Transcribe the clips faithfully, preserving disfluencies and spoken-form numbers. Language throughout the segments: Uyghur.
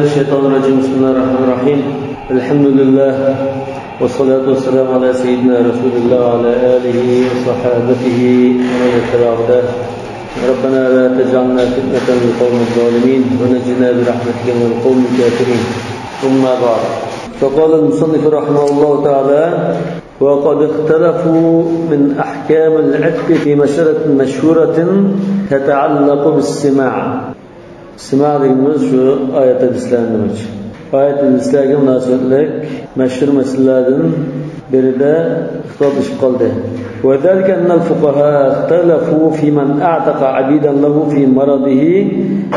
الشيطان الرجيم. بسم الله الرحمن الرحيم. الحمد لله، والصلاة والسلام على سيدنا رسول الله وعلى آله وصحابته ومن اتبع هداه. ربنا لا تجعلنا فتنة للقوم الظالمين ونجنا برحمتك من القوم الكافرين. أما بعد، فقال المصنف رحمه الله تعالى: وقد اختلفوا من أحكام العتق في مسألة مشهورة تتعلق بالسماع. سىماع دېگىنىمىز شۇ ئايەت ھەدىسلەرنى دېمەكچى. ئايەت ھەدىسلەرگە مۇناسىۋەتلىك مەشھۇر مەسىلىلەردىن بىرىدە ئىختىلاپلىشىپ قالدى. وذلك أن الفقهاء اختلفوا في من أعتق عبيدا له في مرضه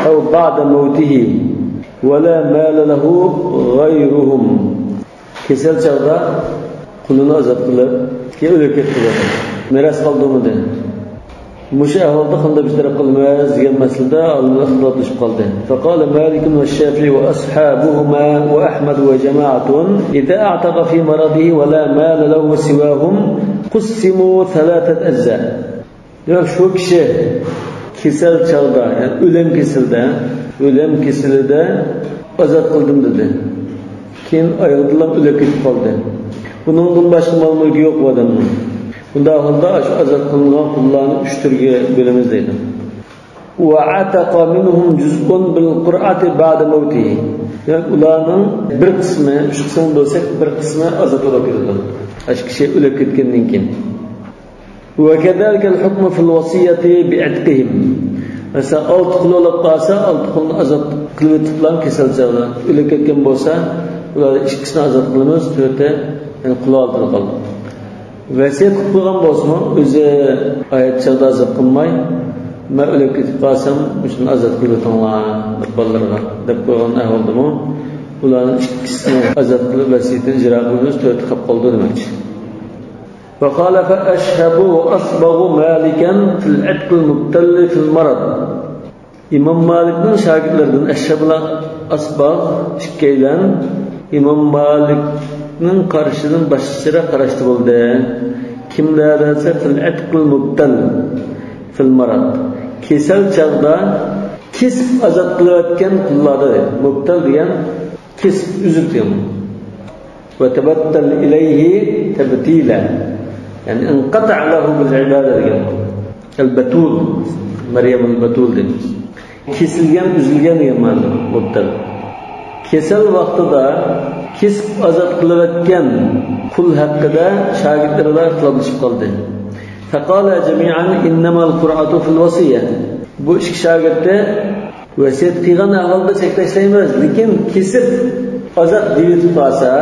أو بعد موته ولا مال له غيرهم. كېسەل چاغدا قۇلىنى ئازاد قىلىپ، كېيىن ئۆلۈپ كەتتى. مىراس قالدۇرمىدى. مۇشۇ ئەھۋالدا قانداق بىر تەرەپ قىلىمىز دېگەن مەسىلىدە ئالىملار ئىختىلاپلىشىپ قالدى. فقال مالك والشافعي وأصحابهما وأحمد وجماعة: إذا أعتق في مرضه ولا مال له سواهم قسموا ثلاثة أجزاء. دېمەك، شۇ كىشى كېسەل چاغدا، يەنى ئۆلۈم كېسىلىدە، ئۆلۈم كېسىلىدە ئازاد قىلدىم دېدى. كېيىن ئايىغىدىلا ئۆلۈپ كېتىپ قالدى. بۇنىڭدىن باشقا مال-مۈلكى يوق بۇ ئادەمنىڭ. بۇنداق ھالدا شۇ ئازاد قىلىنغان قۇللارنى ئۈچ تۈرگە بۆلىمىز دەيدۇ. وعتق منهم جزء بالقرعة بعد موته. دېمەك، ئۇلارنىڭ بىر قىسمى، ئۈچ قىسىم بۆلسەك، بىر قىسمى ئازاد بولۇپ كېتىدۇ. ئاشۇ كىشى ئۆلۈپ كەتكەندىن كېيىن. وكذلك الحكم في الوصية بعتقهم. مەسىلەن، ئالتە قۇل بولۇپ قالسا، ئالتە قۇلنى ئازاد قىلىۋېتىپلا كېسەل چاغدا ئۆلۈپ كەتكەن بولسا، ئۇلاردا ئىككىسىنى ئازاد قىلىمىز، تۆتى، يەنى قۇل ئالتىدا قالدى. ۋەسىيەت قىلىپ قويغان بولسىمۇ، ئۆزى ھايات چاغدا ئازاد قىلماي، مەن ئۆلۈپ كېتىپ قالسام، مۇشۇنى ئازاد قىلىۋېتىڭلار بالىلىرىغا دەپ قويغان ئەھۋالدىمۇ، ئۇلارنىڭ ئىككىسىنى ئازاد قىلىپ، ۋەسىيىتىنى ئىجرا قىلىمىز، تۆتى قاپ قالدى دېمەكچى. وخالف أشهب وأصبغ مالكا في العتق المبتل في المرض. ئىمام مالىكنىڭ شاگىرتلىرىدىن ئەشھەب بىلەن ئەسباغ ئىككىيلەن ئىمام مالىكنىڭ قارىشىدىن باشقىچىراق قاراشتا بولدى. كىملەردە دېسە، في العتق المبتل في المرض. كېسەل چاغدا كېسىپ ئازاد قىلىۋەتكەن قۇللاردا دەيدۇ. مۇبتەل دېگەن كېسىپ ئۈزۈپ دېگەن. وتبتل إليه تبتيلا. يەنى انقطع له بالعبادة دېگەن. ئەلبەتۇل. مەريەم ئەلبەتۇل دەيمىز. كېسىلگەن، ئۈزۈلگەن دېگەن مەنىدە مۇبتەل. كېسەل ۋاقتىدا كېسىپ ئازاد قىلىۋەتكەن قۇل ھەققىدە شاگىرتلىرى ئىختىلاپلىشىپ قالدى. فقالا جميعا إنما القرعة في الوصية. بۇ ئىككى شاگىرتى ۋەسىيەت قىلغان ئەھۋالدا چەكلەشلەيمىز، لېكىن كېسىپ ئازاد دېيىۋېتىپ قالسا،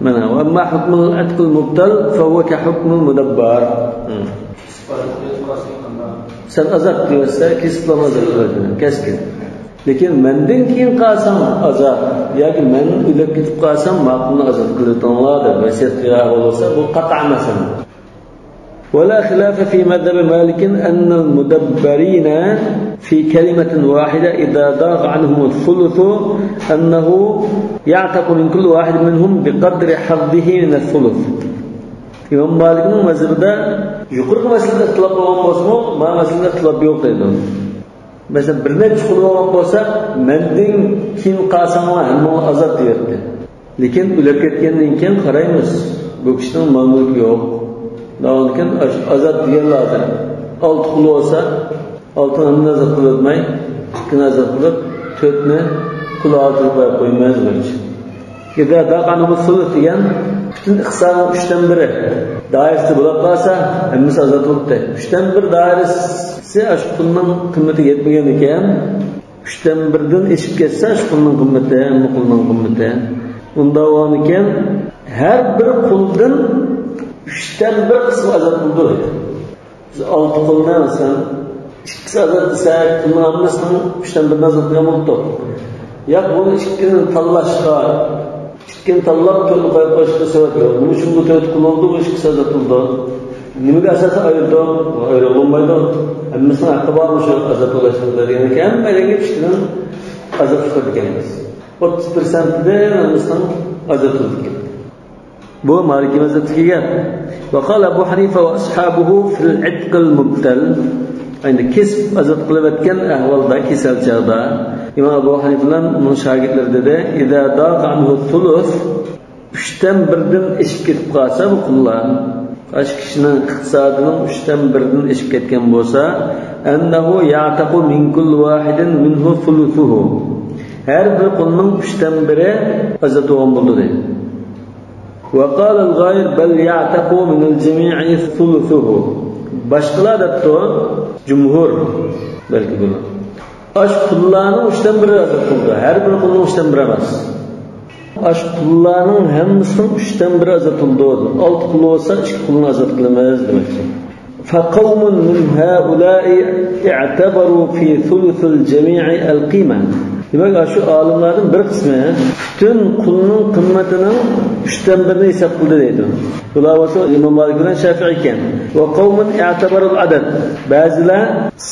مانا، وأما حكم العتق المبتل فهو كحكم المدبر. سەن ئازاد دېيىۋەتسە، كېسىپلا ئازاد قىلىۋەتىمەن، كەسكىن. لېكىن مەندىن كېيىن قالساڭ ئازاد، ياكى مەن ئۆلۈپ كېتىپ قالسام، ماقۇلنى ئازاد قىلىۋېتىڭلار دەپ ۋەسىيەت قىلغان ئەھۋال بولسا، بۇ قەتئىي مەسىلە. ولا خلاف في مذهب مالك أن المدبرين في كلمة واحدة إذا ضاق عنهم الثلث أنه يعتق من كل واحد منهم بقدر حظه من الثلث. ئىمام مالىكنىڭ مەزھىپىدە يۇقىرىقى مەسىلىدە ئىختىلاپ بولغان بولسىمۇ، مانا مەسىلىدە ئىختىلاپ يوق دەيدۇ. مەسىلەن، بىر نەچچە قۇل بولغان بولسا، مەندىن كېيىن قالساڭلار ھەممىڭلار ئازاد دېيەتتى. لېكىن ئۆلۈپ كەتكەندىن كېيىن قارايمىز، بۇ كىشىنىڭ مال-مۈلكى يوق. ئاندىن كېيىن ئاز-، ئازاد دېگەن لازىم. ئالتە قۇل بولسا، ئالتىنى ھەممىنى ئازاد قىلىپ ئۆتمەي، ئىككىنى ئازاد قىلىپ، تۆتنى قۇل ئالتىغا قويۇپ قويىمىز دېمەكچى. ئىزا داقا ئەنھۇمۇس سۇلۇس دېگەن پۈتۈن ئىقتىسادنىڭ ئۈچتىن بىرى دائىرىسى بولۇپ قالسا، ھەممىسى ئازاد بولۇپتۇ. ئۈچتىن بىر دائىرىسى ئاشۇ قۇلنىڭ قىممىتىگە يەتمىگەن ئىكەن، ئۈچتىن بىردىن ئېشىپ كەتسە، شۇ قۇلنىڭ قىممىتى، ھەممە قۇلنىڭ قىممىتى. ئۇنداق بولغانىكەن، ھەر بىر قۇلدىن ئۈچتىن بىر قىسمى ئازاد بولىدۇ دەيدۇ. بىز ئالتە قۇلنى، مەسىلەن، ئىككىسى ئازاد دېسەك، قۇلنىڭ ھەممىسىنىڭ ئۈچتىن بىرىنى ئازاد قىلغان بولۇپتۇ. ياق، بۇنى ئىككىنى تاللاشقا، ئىككىنى تاللاپ، تۆتنى قويۇپ قويۇشقا سەۋەب يوق. نېمە ئۈچۈن بۇ تۆت قۇل بولدى، بۇ ئىككىسى ئازاد قىلدى؟ نېمىگە ئاساسەن ئايرىدۇ؟ ئايرىغىلى بولمايدۇ. ھەممىسىنىڭ ھەققى بارمۇ شۇ ئازاد بولۇشقا دېگەندىكىن، ھەممەيلەنگە ئىككىدىن ئازاد قىلىدىكەنمىز. ئوتتۇز پىرسەنتىدىن ھەممىسىنىڭ ئازاد قىلىدىكەن. بۇ مالىكىي مەزھەپتىكى گەپ. وقال أبو حنيفة وأصحابه في العتق المبتل. ئەمدى كېسىپ ئازاد قىلىۋەتكەن ئەھۋالدا، كېسەل چاغدا، ئىمام ئەبۇ ھەنىفە بىلەن ئۇنىڭ شاگىرتلىرى دېدى، «إذا ضاق عنه الثلث»، ئۈچتىن بىردىن ئېشىپ كېتىپ قالسا بۇ قۇللار، ئاشۇ كىشىنىڭ ئىقتىسادىنىڭ ئۈچتىن بىردىن ئېشىپ كەتكەن بولسا، «أنه يعتق من كل واحد منه ثلثه»، ھەر بىر قۇلنىڭ ئۈچتىن بىرى ئازاد بولغان بولىدۇ دەيدۇ. «وقال الغير بل يعتق من الجميع ثلثه». باشقىلار دەپتۇ، جۇمھۇر، بەلكى بۇلار. ئاشۇ قۇللارنىڭ ئۈچتىن بىرى ئازاد بولىدۇ. ھەر بىر قۇلنىڭ ئۈچتىن بىرى ئەمەس. ئاشۇ قۇللارنىڭ ھەممىسىنىڭ ئۈچتىن بىرى ئازاد بولىدۇ. ئالتە قۇل بولسا، ئىككى قۇلنى ئازاد قىلىمىز دېمەكچى. «فقوم من هؤلاء اعتبروا في ثلث الجميع القيمة». دېمەك، ئاشۇ ئالىملاردىن بىر قىسمى پۈتۈن قۇلنىڭ قىممىتىنىڭ ئۈچتىن بىرىنى ھېساب قىلدى دەيدۇ. بۇلار بولسا ئىمام مالىك بىلەن شافىئى ئىكەن. «وقوم اعتبروا العدد». بەزىلەر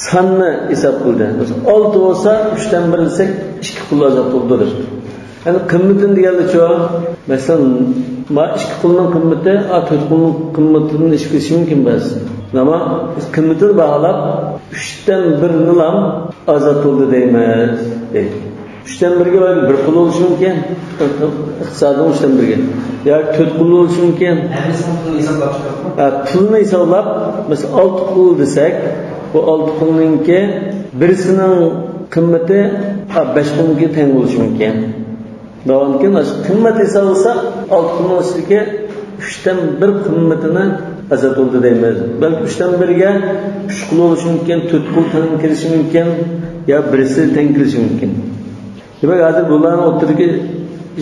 ساننى ھېساب قىلدى. مەسىلەن، ئالتە بولسا، ئۈچتىن بىر دېسەك، ئىككى قۇل ئازاد بولىدۇ دەيدۇ. يەنى قىممىتىنى دېگەندىچۇ، مەسىلەن، ما ئىككى قۇلنىڭ قىممىتى، ئا، تۆت قۇلنىڭ قىممىتىدىن ئېشىپ كېتىشى مۇمكىن بەزىسى. ئەمما بىز قىممىتىنى باھالاپ، ئۈچتىن بىرىنىلا ئازاد بولدى دەيمىز، دەيدۇ. ئۈچتىن بىرگە بەلكى بىر قۇل بولۇشى مۇمكىن. ئىقتىسادنىڭ ئۈچتىن بىرگە. ياكى تۆت قۇل بولۇشى مۇمكىن. ھەممىسىنىڭ پۇلىنى ھېسابلاپ چىقىرىپمۇ؟ ھە، پۇلنى ھېسابلاپ، مەسىلەن، ئالتە قۇل دېسەك، بۇ ئالتە قۇلنىڭكى بىرسىنىڭ قىممىتى، ھە، بەش قۇلنىڭكىگە تەڭ بولۇشى مۇمكىن. داۋامكى قىممەت ھېسابلىساق، ئالتە قۇلنىڭ ئىچىدىكى ئۈچتىن بىر قىممىتىنى ئازاد بولدى دەيمىز. بەلكى ئۈچتىن بىرگە ئۈچ قۇل بولۇشى مۇمكىن، تۆت قۇل تەڭ كېلىشى مۇمكىن، يا بىرسى تەڭ كېلىشى مۇمكىن. دېمەك، ھازىر بۇلارنىڭ ئوتتۇرىدىكى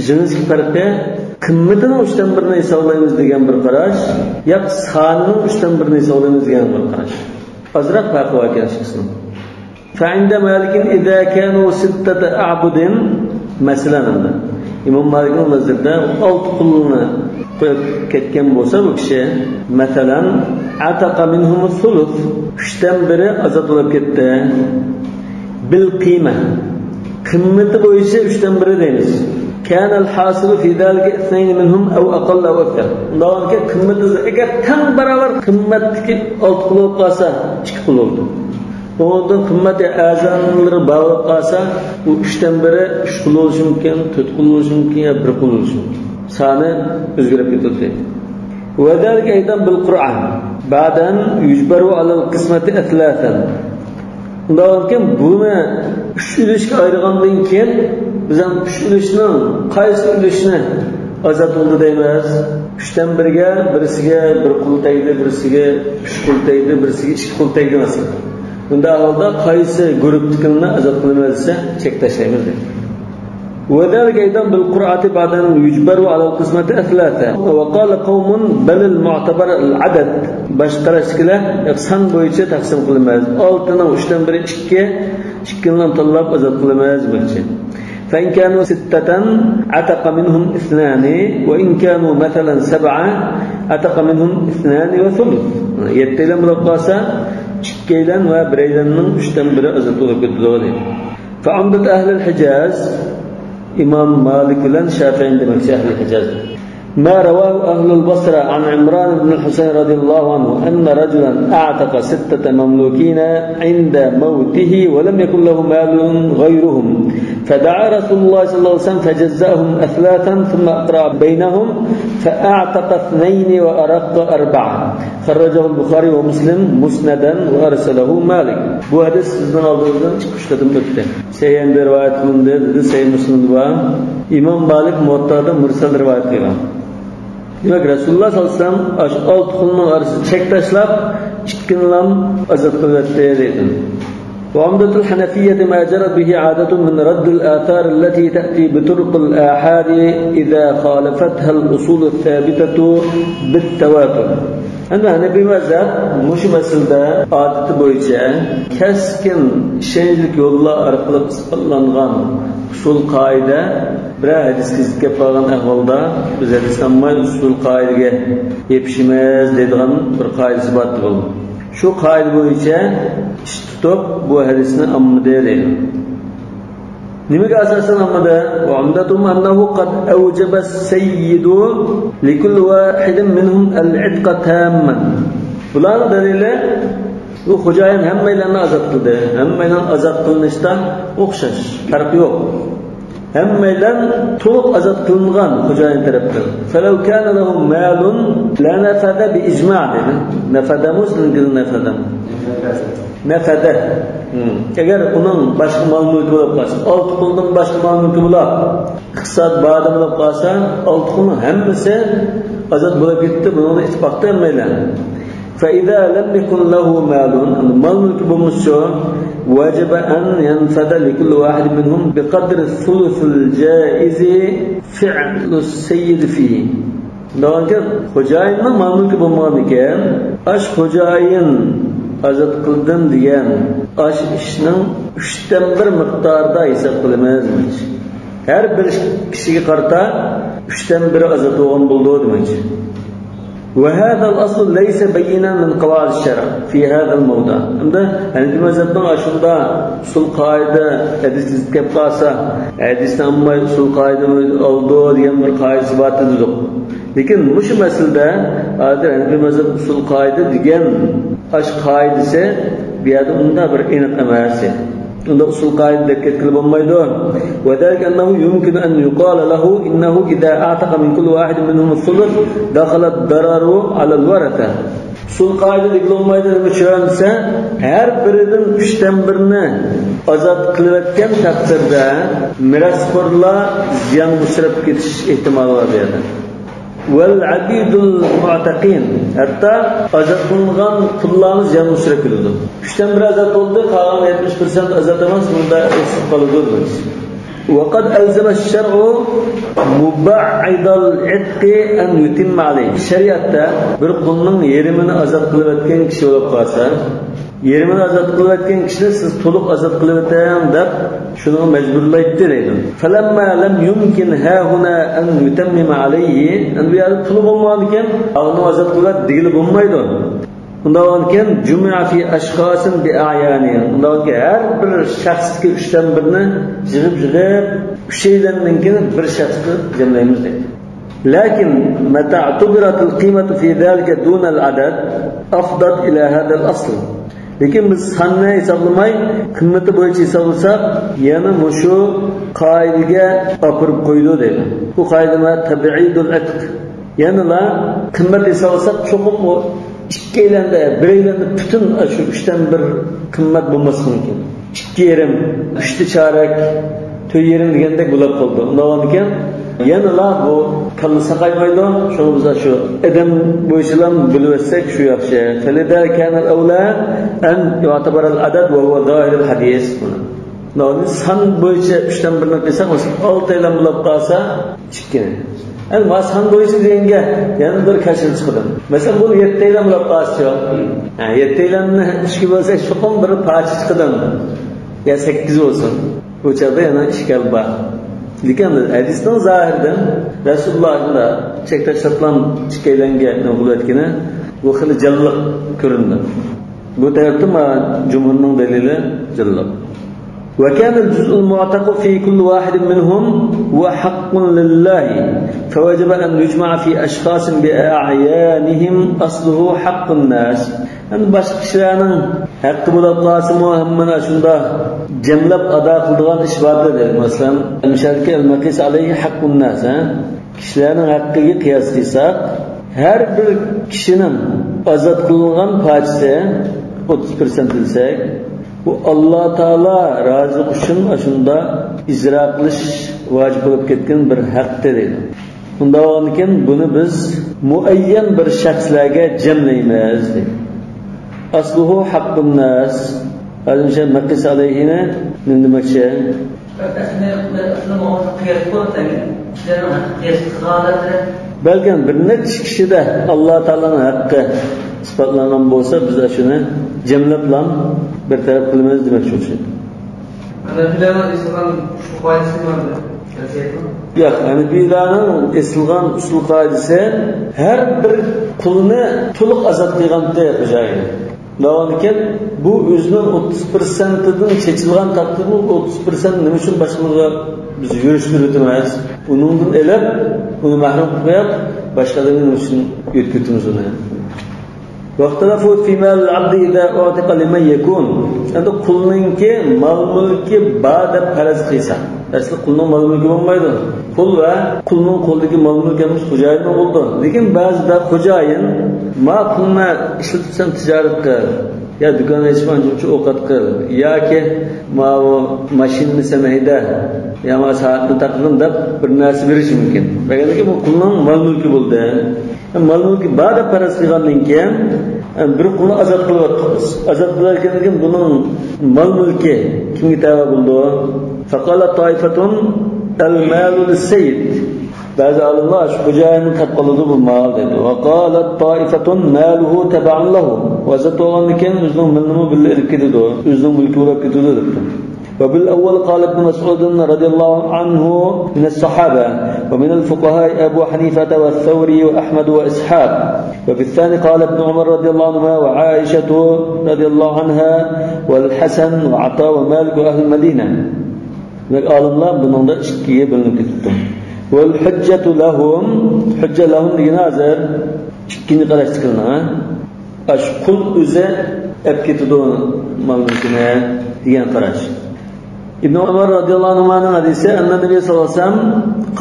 جىنسلىق پەرقى قىممىتىنىڭ ئۈچتىن بىرىنى ھېسابلايمىز دېگەن بىر قاراش، يا سانىنىڭ ئۈچتىن بىرىنى ھېسابلايمىز دېگەن بىر قاراش. ئازراق پەرقى بار ئىككىسىنىڭ. فعند مالك إذا كانوا ستة أعبد، مەسىلەن، ئىمام مالىكنىڭ نەزىرىدە ئالتە قۇلنى قويۇپ كەتكەن بولسا بۇ كىشى، مەسىلەن، عتق منهم الثلث، ئۈچتىن بىرى ئازاد بولۇپ كەتتى. بالقيمة، قىممىتى بويىچە ئۈچتىن بىرى دەيمىز. كان الحاصل في ذلك اثنين منهم أو أقل أو أكثر. ئۇنداق بولغانكەن، قىممىتى ئەگەر تەڭ باراۋەر قىممەتتىكى ئالتە قۇل بولۇپ قالسا، ئىككى قۇل بولىدۇ. ئۇنىڭدىن قىممەت ئەزالىرى بار بولۇپ قالسا، بۇ ئۈچتىن بىرى ئۈچ قۇل بولۇشى مۇمكىن، تۆت قۇل بولۇشى مۇمكىن يا بىر قۇل بولۇشى مۇمكىن. سانى ئۆزگىرىپ كېتىدۇ. وذلك أيضا بالقرعة بعد أن يجبروا على القسمة أثلاثا. ئۇنداق بولغانكەن، بۇنى ئۈچ ئۈلۈشكە ئايرىغاندىن كېيىن، بىز ھەم ئۈچ ئۈلۈشنىڭ قايسى ئۈلۈشىنى ئازاد بولدى دەيمىز؟ ئۈچتىن بىرگە، بىرسىگە بىر قۇل تەگدى، بىرسىگە ئۈچ قۇل تەگدى، بىرسىگە ئىككى قۇل تەگدى، مەسىلەن. بۇنداق ھالدا قايسى گۇرۇپتىكىنى ئازاد قىلىمىز دېسە، چەك تاشلايمىز دەيدۇ. وذلك أيضا بالقرعة بعد أن يجبروا على القسمة أثلاثا. وقال قوم بل المعتبر العدد. باشقا قاراشتىكىلەر سان بويىچە تەقسىم قىلىمىز. ئالتىنىڭ ئۈچتىن بىرى ئىككى، ئىككىنى تاللاپ ئازاد قىلىمىز دېمەكچى. فإن كانوا ستة عتق منهم اثنان، وإن كانوا مثلا سبعة عتق منهم اثنان وثلث. يەتتەيلەن بولۇپ قالسا، ئىككىيلەن ۋە بىرەيلەننىڭ ئۈچتىن بىرى ئازاد بولۇپ كېتىدۇ دەيدۇ. فعمدة أهل الحجاز، ئىمام مالىك بىلەن شافىئىنى دېمەكچى، ئەھلى ھىجاز. ما رواه أهل البصرة عن عمران بن الحصين رضي الله عنه أن رجلا أعتق ستة مملوكين عند موته ولم يكن له مال غيرهم، فدعا رسول الله صلى الله عليه وسلم فجزأهم أثلاثا ثم أقرع بينهم فأعتق اثنين وأرق أربعة. خرجه البخاري ومسلم مسندا وأرسله مالك. بۇ ھەدىس سىزنىڭ ئالدىڭىزدىن ئىككى-ئۈچ قېتىم ئۆتتى. سەھىھەندە رىۋايەت قىلىندى، دېدى، سەھىھ مۇسلىمدا بار. ئىمام مالىك مۇۋەتتادا مۇرسەل رىۋايەت قىلغان. دېمەك، رەسۇلۇللا ساللاللاھۇ ئەلەيھى ۋەسەللەم ئاشۇ ئالتە قۇلنىڭ ئارىسىدا چەك تاشلاپ، ئىككىنىلا ئازاد قىلىۋەتتى دەيدۇ. وعمدة الحنفية ما جرت به عادة من رد الآثار التي تأتي بطرق الآحاد إذا خالفتها الأصول الثابتة بالتواتر. ئەمدى ھەنەپىي مەزھەپ مۇشۇ مەسىلىدە ئادىتى بويىچە كەسكىن ئىشەنچلىك يوللار ئارقىلىق ئىسپاتلانغان ئۇسۇل قائىدە، بىرەر ھەدىسكە زىت كەپ قالغان ئەھۋالدا بىز ھەدىسنى ئالماي ئۇسۇل قائىدىگە يېپىشىمىز دەيدىغان بىر قائىدىسى بار بولىدۇ. شۇ قائىدە بويىچە ئىش تۇتۇپ بۇ ھەدىسنى ئالمىدى دەيدۇ. نېمىگە ئاساسەن ئالمىدى؟ وعمدتهم أنه قد أوجب السيد لكل واحد منهم العتق تاما. بۇلارنىڭ دەلىلى، بۇ خوجايىن ھەممەيلەننى ئازاد قىلدى. ھەممەيلەن ئازاد قىلىنىشتا ئوخشاش، پەرق يوق. ھەممەيلەن تولۇق ئازاد قىلىنغان خوجايىن تەرەپتىن. فلو كان له مال لنفذ بإجماع دېدى. نفذمۇ، سىزنىڭكىدە نەفەدەمۇ؟ نەفەدە. ھىم. ئەگەر ئۇنىڭ باشقا مال مۈلكى بولۇپ قالسا، ئالتە قۇلدىن باشقا مال مۈلكى بولا، ئىقتىساد بار ئادەم بولۇپ قالسا، ئالتە قۇلنىڭ ھەممىسى ئازاد بولۇپ كېتىپتۇ، بۇنىڭدا ئىتتىپاقتا ھەممەيلەن. فإذا لم يكن له مال، ئەمدى مال مۈلكى بولمىسىچۇ، وجب أن ينفذ لكل واحد منهم بقدر الثلث الجائز فعل السيد فيه. دەۋاتكەن، خوجايىننىڭ مال مۈلكى بولمىغان ئىكەن، ئاش خوجايىن ئازاد قىلدىم دېگەن ئاش ئىشنىڭ ئۈچتىن بىر مىقدارىدا ھېساب قىلىمىز دېمەكچى. ھەر بىر كىشىگە قارىتا ئۈچتىن بىرى ئازاد بولغان بولىدۇ دېمەكچى. وهذا الأصل ليس بينا من قواعد الشرع في هذا الموضع. ئەمدى ھەنىپىي مەزھەپنىڭ ئاشۇنداق ئۇسۇل قائىدە ھەدىس كېلىپ قالسا، ھەدىستىن ئالماي ئۇسۇل قائىدە ئالىدۇ دېگەن بىر قائىدىسى بار دېدۇق. لېكىن مۇشۇ مەسىلىدە ھازىر ھەنىپىي مەزھەپ ئۇسۇل قائىدە دېگەن ئاش قائىدىسى بۇ يەردە ئۇنداق بىر ئېنىق ئەمەس. ئۇنداق ئۇسۇل قائىدە دەپ كەتكىلى بولمايدۇ. وذلك أنه يمكن أن يقال له إنه إذا أعتق من كل واحد منهم الثلث دخل الضرر على الورثة. ئۇسۇل قائىدە دېگىلى بولمايدۇ، نېمە ئۈچۈن دېسە، ھەر بىرىدىن ئۈچتىن بىرىنى ئازاد قىلىۋەتكەن تەقدىردە مىراسخورلار زىيانغا ئۇچراپ كېتىش ئېھتىمالى بار بۇ يەردە. والعبيد المعتقين، ھەتتا ئازاد قىلىنغان قۇللارمۇ زىيانغا ئۇچراپ كېتىدۇ. ئۈچتىن بىرى ئازاد بولدى، قالغان يەتمىش پىرسەنت ئازاد ئەمەس، بۇندا ئېسىپ قالىدۇ دېمەكچى. وقد ألزم الشرع مبعض العتق أن يتم عليه. شەرىئەتتە بىر قۇلنىڭ يېرىمىنى ئازاد قىلىۋەتكەن كىشى بولۇپ قالسا، يېرىمىنى ئازاد قىلىۋەتكەن كىشىنى سىز تولۇق ئازاد قىلىۋېتىڭ دەپ شۇنىڭغا مەجبۇرلايتتى دەيدۇ. فلما لم يمكن هاهنا أن يتمم عليه، ئەمدى بۇ يەردە پۇلى بولمىغاندىكىن، ئاغنى ئازاد قىلىۋەت دېگىلى بولمايدۇ. ئۇنداق بولغاندىكىن، جمع في أشخاص بأعيانهم. ئۇنداق بولغاندىكىن، ھەر بىر شەخستىكى ئۈچتىن بىرىنى يىغىپ، يىغىپ، ئۈچەيلەننىڭكىنى بىر شەخسكە جەملەيمىز دەيدۇ. لكن متى اعتبرت القيمة في ذلك دون العدد أفضت إلى هذا الأصل. لېكىن بىز ساننى ھېسابلىماي، قىممىتى بويىچە ھېسابلىساق، يەنە مۇشۇ قائىدىگە ئاپىرىپ قويىدۇ دەيدۇ. بۇ قائىدە تبعيض العتق. يەنىلا قىممەت ھېسابلىساق، چوقۇم ئۇ ئىككىيلەندە، بىرەيلەندە پۈتۈن شۇ ئۈچتىن بىر قىممەت بولماسلىقى مۇمكىن. ئىككى يېرىم، ئۈچتە چارەك، تۆت يېرىم دېگەندەك بولۇپ قالىدۇ. ئۇنداق بولغاندىكىن، يەنىلا بۇ كاللا ساقايمايدۇ. شۇڭا بىز شۇ ئادەم بويىچىلا بىلىۋەتسەك شۇ ياخشى. فلذا كان الأولى أن يعتبر العدد وهو ظاهر الحديث. سان بويىچە ئۈچتىن بىرنى قىلساق، مەسىلەن، ئالتەيلەن بولۇپ قالسا، ئىككى. ئەمما سان بويىچە دېگەنگە يەنە بىر كەشىر چىقىدۇ. مەسىلەن، بۇ يەتتەيلەن بولۇپ قالسىچۇ؟ ھە، يەتتەيلەننى ئىككى بولسا، چوقۇم بىر پارچە چىقىدۇ. يا سەككىز بولسۇن. بۇ چاغدا يەنە ئىشكال بار. لېكىن ھەدىسنىڭ زاھىرىدىن رەسۇلۇللاھ شۇنداق چەك تاشلاپلا ئىككىيلەنگە نېمە قىلىۋەتكىنى، بۇ خېلى جانلىق كۆرۈندى. بۇ تەرەپتە مانا جۇمھۇرنىڭ دەلىلى جانلىق. وكان الجزء المعتق في كل واحد منهم هو حق لله، فوجب أن يجمع في أشخاص بأعيانهم أصله حق الناس. ئەمدى باشقا كىشىلەرنىڭ ھەققى بولۇپ قالسىمۇ، ھەممىنى شۇنداق جەملەپ ئادا قىلىدىغان ئىش بار دېدى. مەسىلەن، مىسالدىكى المقيس عليه حق الناس، ھە؟ كىشىلەرنىڭ ھەققىگە قىياس قىلساق، ھەر بىر كىشىنىڭ ئازاد قىلىنغان پارچىسى ئوتتۇز پىرسەنت دېسەك، بۇ ئاللا تائالا رازىلىقى ئۈچۈن ئاشۇنداق ئىجرا قىلىش ۋاجىپ بولۇپ كەتكەن بىر ھەق دەيدۇ. ئۇنداق بولغاندىكىن، بۇنى بىز مۇئەييەن بىر شەخسلەرگە جەملەيمىز دەيدۇ. أصله حق الناس. ھازىر مۇشۇ مەقىس ئەلەيھىنى نېمە دېمەكچى؟ بەلكىم بىر نەچچە كىشىدە ئاللا تائالانىڭ ھەققى ئىسپاتلانغان بولسا، بىز شۇنى جەملەپلا بىر تەرەپ قىلىمىز دېمەكچى ئوخشايدۇ. ھەنەفىيلەرنىڭ ئېسىلغان ئۇسۇل قائىدىسى نېمە؟ ياق، ھەنەفىيلەرنىڭ ئېسىلغان ئۇسۇل قائىدىسى ھەر بىر قۇلنى تولۇق ئازاد قىلغانتى خوجايىن. دەۋامىكەن، بۇ ئۆزىنىڭ ئوتتۇز پىرسەنتىدىن چېچىلغان تەقدىردىمۇ، ئوتتۇز پىرسەنت نېمە ئۈچۈن باشقىلارغا بىز يۈرۈشتۈرۈۋېتىمىز؟ ئۇنىڭدىن ئېلىپ، ئۇنى مەھرۇم قىلىپ قويۇپ، باشقىلارنى نېمە ئۈچۈن يۆتكىۋېتىمىز ئۇنى؟ واختلفوا في مال العبد إذا أعتق لمن يكون. ئەمدى قۇلنىڭكى مال-مۈلكى بار دەپ پەرەز قىلسا. ئەسلى قۇلنىڭ مال-مۈلكى بولمايدۇ. قۇل ۋە قۇلنىڭ قولىدىكى مال-مۈلكى ھەممىسى خوجايىننىڭ بولىدۇ. لېكىن بەزىدە خوجايىن، ما پۇلنى ئىشلىتىپ سەن تىجارەت قىل، يا دۇكان ئېچىپ ئانچە-مۇنچە ئوقەت قىل، ياكى ماۋۇ ماشىنىنى سەن ھەيدە، يا ماۋۇ سائەتنى تاقىغىن دەپ بىر نەرسە بېرىشى مۇمكىن. بەرگەندىن كېيىن بۇ قۇلنىڭ مال-مۈلكى بولدى. مال-مۈلكى بار دەپ پەرەز قىلغاندىن كېيىن، بىر قۇلنى ئازاد قىلىۋاتىمىز. ئازاد قىلىۋەتكەندىن كېيىن بۇنىڭ مال-مۈلكى كىمگە تەۋە بولىدۇ؟ فقال طائفة المال للسيد. بەزى ئالىملار شۇ خوجايىننى تاپقىلىدۇ بۇ مال دەيدۇ. وقالت طائفة ماله تبعا له. ئازاد بولغاندىن كېيىن ئۆزىنىڭ مېلىنىمۇ بىللە ئېلىپ كېتىدۇ. ئۆزىنىڭ مۈلكى بولۇپ كېتىدۇ دەپتۇ. وبالأول قال ابن مسعود رضي الله عنه من الصحابة، ومن الفقهاء أبو حنيفة والثوري وأحمد وإسحاق، وبالثاني قال ابن عمر رضي الله عنهما وعائشة رضي الله عنها والحسن وعطاء ومالك وأهل المدينة. دېمەك، ئالىملار بۇنىڭدا ئىككىگە بۆلۈنۈپ كېتىپتۇ. والحجة لهم، ھۇججە لەھۇم دېگىنى ھازىر ئىككىنچى قاراشتىكىلەر، ھە؟ ئاشۇ قۇل ئۆزى ئەپ كېتىدۇ مال-مۈلكىنى دېگەن قاراش. ئىبن ئۆمەر رازىياللاھۇ ئەنھۇمانىڭ ھەدىسى، أن النبي صلى الله عليه وسلم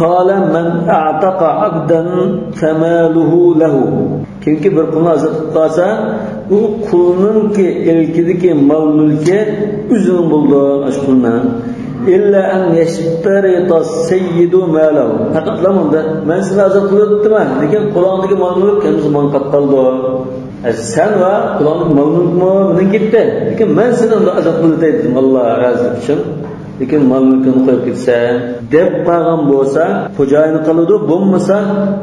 قال من أعتق عبدا فماله له. كىمكى بىر قۇلنى ئازاد قىلىپ قالسا، ئۇ قۇلنىڭكى ئىلكىدىكى مال-مۈلكى ئۆزىنىڭ بولىدۇ، ئاشۇ قۇلنىڭ. إلا أن يشترط السيد ماله. پەقەتلا مۇنداق، مەن سېنى ئازاد قىلىۋەتتىمەن، لېكىن قولۇڭدىكى مال-مۈلۈك ھەممىسى ماڭا قاپ قالىدۇ. ئە، سەن ۋە قۇلۇڭدىكى مال-مۈلۈكمۇ مېنىڭ كېتتى. لېكىن مەن سېنى ئەمدى ئازاد قىلىۋېتەي دېدىم، ئاللا رازىلىقى ئۈچۈن. لېكىن مال-مۈلكىڭنى قويۇپ كېتىسەن، دەپ قالغان بولسا، خوجايىنى قالىدۇ، بولمىسا،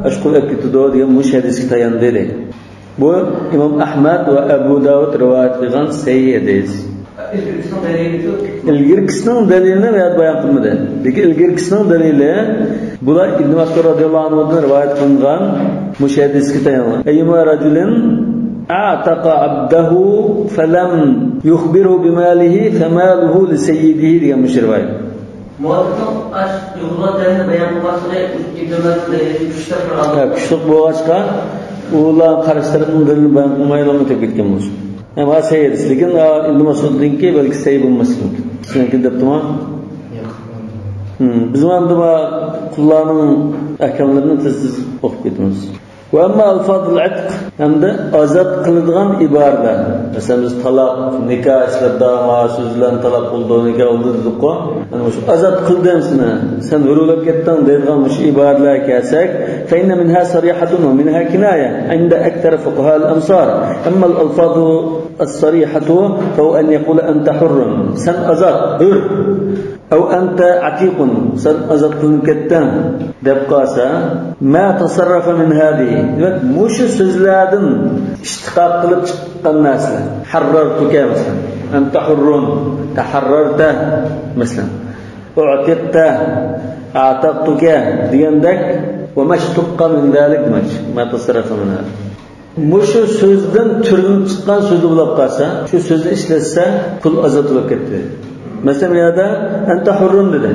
ئاشۇ قۇل ئەپ كېتىدۇ دېگەن مۇشۇ ھەدىسكە تاياندى، دېدى. بۇ ئىمام ئەھمەد ۋە ئەبۇ داۋۇد رىۋايەت قىلغان سەھىھ ھەدىس. ئىلگىرىكىسىنىڭ دەلىلىنى بۇ يەردە بايان قىلمىدى. لېكىن ئىلگىرىكىسىنىڭ دەلىلى، بۇلار ئىبن مەسئۇد رازىياللاھۇ ئەنھۇدىن رىۋايەت قىلىنغان مۇشۇ ھەدىسكە تايانغان. أيما رجل أعتق عبده فلم يخبره بماله فماله لسيده دېگەن مۇشۇ رىۋايەت. مۇئەللىپنىڭ ئاش ئۇيغۇرلار تەرىپىدىن بايان قىلماسلىقى ئىبن مەسئۇدنىڭ دەلىلى كۈچلۈك بىر ئالىم. ھە، كۈچلۈك بولغاچقا، ئۇلار قارشى تەرەپنىڭ دەلىلىنى بايان قىلمايلا ئۇنى تېپىپ كەتكەن بولسۇن. ھەم ھە سەھىھ ھەدىس. لېكىن، ئا، ئىبن مەسئۇدنىڭكى بەلكى سەھىھ بولماسلىقى مۇمكىن. سىزنىڭكى دەپتىما؟ ھىم، بىزمۇ ئەمدى ما قۇللارنىڭ ئەھكاملىرىنى تېز-تېز ئوقۇپ كېتىمىز. وأما ألفاظ العتق، ھەمدە ئازاد قىلىدىغان ئىبارىلەر. مەسىلەن، بىز تالاق، نىكاھ ئىشلىرىدا ما سۆزلەرنى تالاق بولدى، نىكاھ بولدى دېدۇققۇ. يەنى مۇشۇ ئازاد قىلدىم سېنى، سەن ھۆر بولۇپ كەتتىڭ دەيدىغان مۇشۇ ئىبارىلەرگە كەلسەك، فإن منها صريحة ومنها كناية عند أكثر فقهاء الأمصار. أما الألفاظ الصريحة فهو أن يقول أنت حر، سەن ئازاد، ھۆر. أو أنت عتيق، سەن ئازاد قىلىنىپ كەتتىڭ دەپ قالسا، ما تصرف من هذه، دېمەك، مۇشۇ سۆزلەردىن ئىشتىقاق قىلىپ چىققان نەرسىلەر. حررتك مەسىلەن، أنت حر، تحررت مەسىلەن، أعتقت، أعتقتك دېگەندەك، وما اشتق من ذلك دېمەكچى، ما تصرف من هذه. مۇشۇ سۆزدىن تۈرۈلۈپ چىققان سۆزى بولۇپ قالسا، شۇ سۆزنى ئىشلەتسە، قۇل ئازاد بولۇپ كەتتى. مەسىلەن، بۇ يەردە أنت حر دېدى.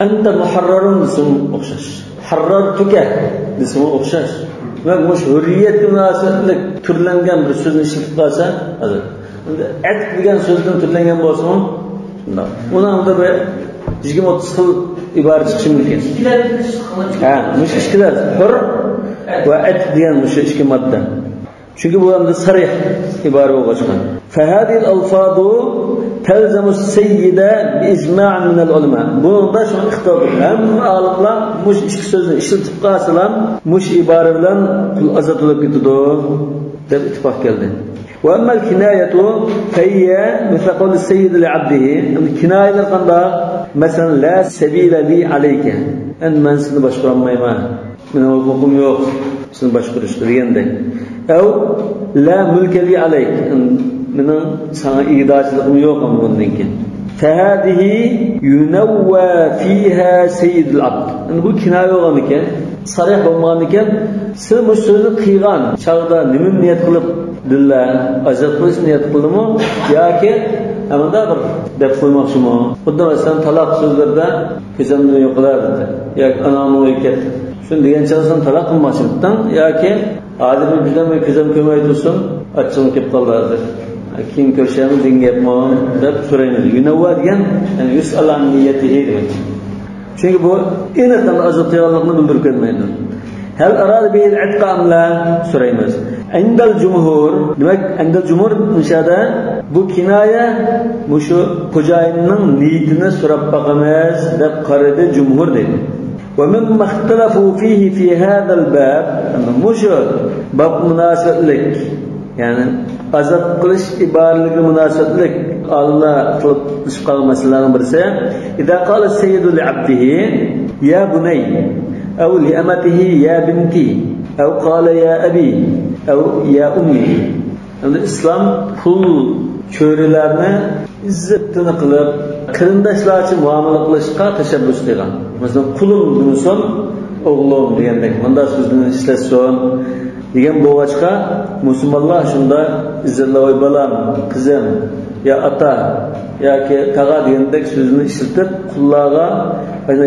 أنت محرر دېسىمۇ ئوخشاش. حررتك دېسىمۇ ئوخشاش. دېمەك، مۇشۇ ھۆرىيەتكە مۇناسىۋەتلىك تۈرلەنگەن بىر سۆزنى ئىشلىتىپ قالسا، ئازاد. ئەمدى ئەتىق دېگەن سۆزدىن تۈرلەنگەن بولسىمۇ، شۇنداق. ئۇنىڭ ئالدىدا بىر يىگىرمە ئوتتۇز خىل ئىبارە چىقىشى مۇمكىن. ھە، مۇشۇ ئىككىلەر، ھۆر ۋە ئەتىق دېگەن مۇشۇ ئىككى ماددا. چۈنكى بۇ ئەمدى سەرىھ ئىبارە بولغاچقا. فهذه الألفاظ تلزم السيد بإجماع من العلماء. بۇنىڭدا شۇڭا ئىختىلاپ بار. ھەممە ئالىملار مۇشۇ ئىككى سۆزنى ئىشلىتىپ قالسىلا، مۇشۇ ئىبارە بىلەن قۇل ئازاد بولۇپ كېتىدۇ، دەپ ئىتتىپاق كەلدى. وأما الكناية فهي مثل قول السيد لعبده. ئەمدى كىنايىلەر قانداق؟ مەسىلەن، لا سبيل لي عليك. ئەمدى مەن سېنى باشقۇرالمايمەن. مېنىڭ ھوقۇقۇم يوق سېنى باشقۇرۇشقا دېگەندەك. أو لا ملك لي عليك. مېنىڭ ساڭا ئىگىدارچىلىقىم يوق ئەمدى بۇندىن كېيىن. فهذه ينوى فيها سيد العبد. ئەمدى بۇ كىنايە بولغاندىكىن، سەرىھ بولمىغاندىكىن، سىلەر مۇشۇ سۆزنى قىلغان چاغدا نېمىنى نىيەت قىلىپ، دىللا ئازاد قىلىش نىيەت قىلدىمۇ ياكى ئەمدى بىر دەپ قويماقچىمۇ؟ خۇددى مەسىلەن، تالاق سۆزلىرىدە كۆزۈمدىن يوقىلا دېدى ياكى ئاناڭنىڭ ئۆيىگە كەت. شۇنى دېگەن چاغدا سەن تالاق قىلماقچىمىدىڭ ياكى ھازىر مېنى كۆزۈم، كۆزۈم كۆرمەي تۇرسۇن، ئاچچىقىم كېلىپ قالدى ھازىر. كېيىن كۆرۈشەرمىز دېگەن گەپمۇ دەپ سورايمىز. يۇنەۋۋا دېگەن، يەنى يۇسئەل ئەن نىيەتىھى دېمەك. چۈنكى بۇ ئېنىق ئازاد قىلغانلىقىنى بىلدۈرۈپ كەتمەيدۇ. ھەل ئارادە بىھىل ئەتقا ئەم لا سورايمىز. ئىندەل جۇمھۇر، دېمەك، ئىندەل جۇمھۇر مۇشۇ يەردە بۇ كىنايە مۇشۇ خوجايىننىڭ نىيىتىنى سوراپ باقىمىز دەپ قارىدى جۇمھۇر دەيدۇ. ومما اختلفوا فيه في هذا الباب، مۇشۇ باب مۇناسىۋەتلىك، يەنى ئازاد قىلىش ئىبارىلىرىگە مۇناسىۋەتلىك ئالىملار ئىختىلاپلىشىپ قالغان مەسىلىلەرنىڭ بىرسى، إذا قال السيد لعبده يا بني أو لأمته يا بنتي أو قال يا أبي أو يا أمي. ئەمدى ئىسلام قۇل چۆرىلەرنى ئىززەتنى قىلىپ، قېرىنداشلارچە مۇئامىلە قىلىشقا تەشەببۇس قىلغان. مەسىلەن، قۇلۇم دېمىسۇن، ئوغلۇم دېگەندەك، مۇنداق سۆزنى ئىشلەتسۇن دېگەن بولغاچقا، مۇسۇلمانلار شۇنداق ئىززەتلەپ، ۋاي بالام، قىزىم، يا ئاتا ياكى تاغا دېگەندەك سۆزنى ئىشلىتىپ، قۇللارغا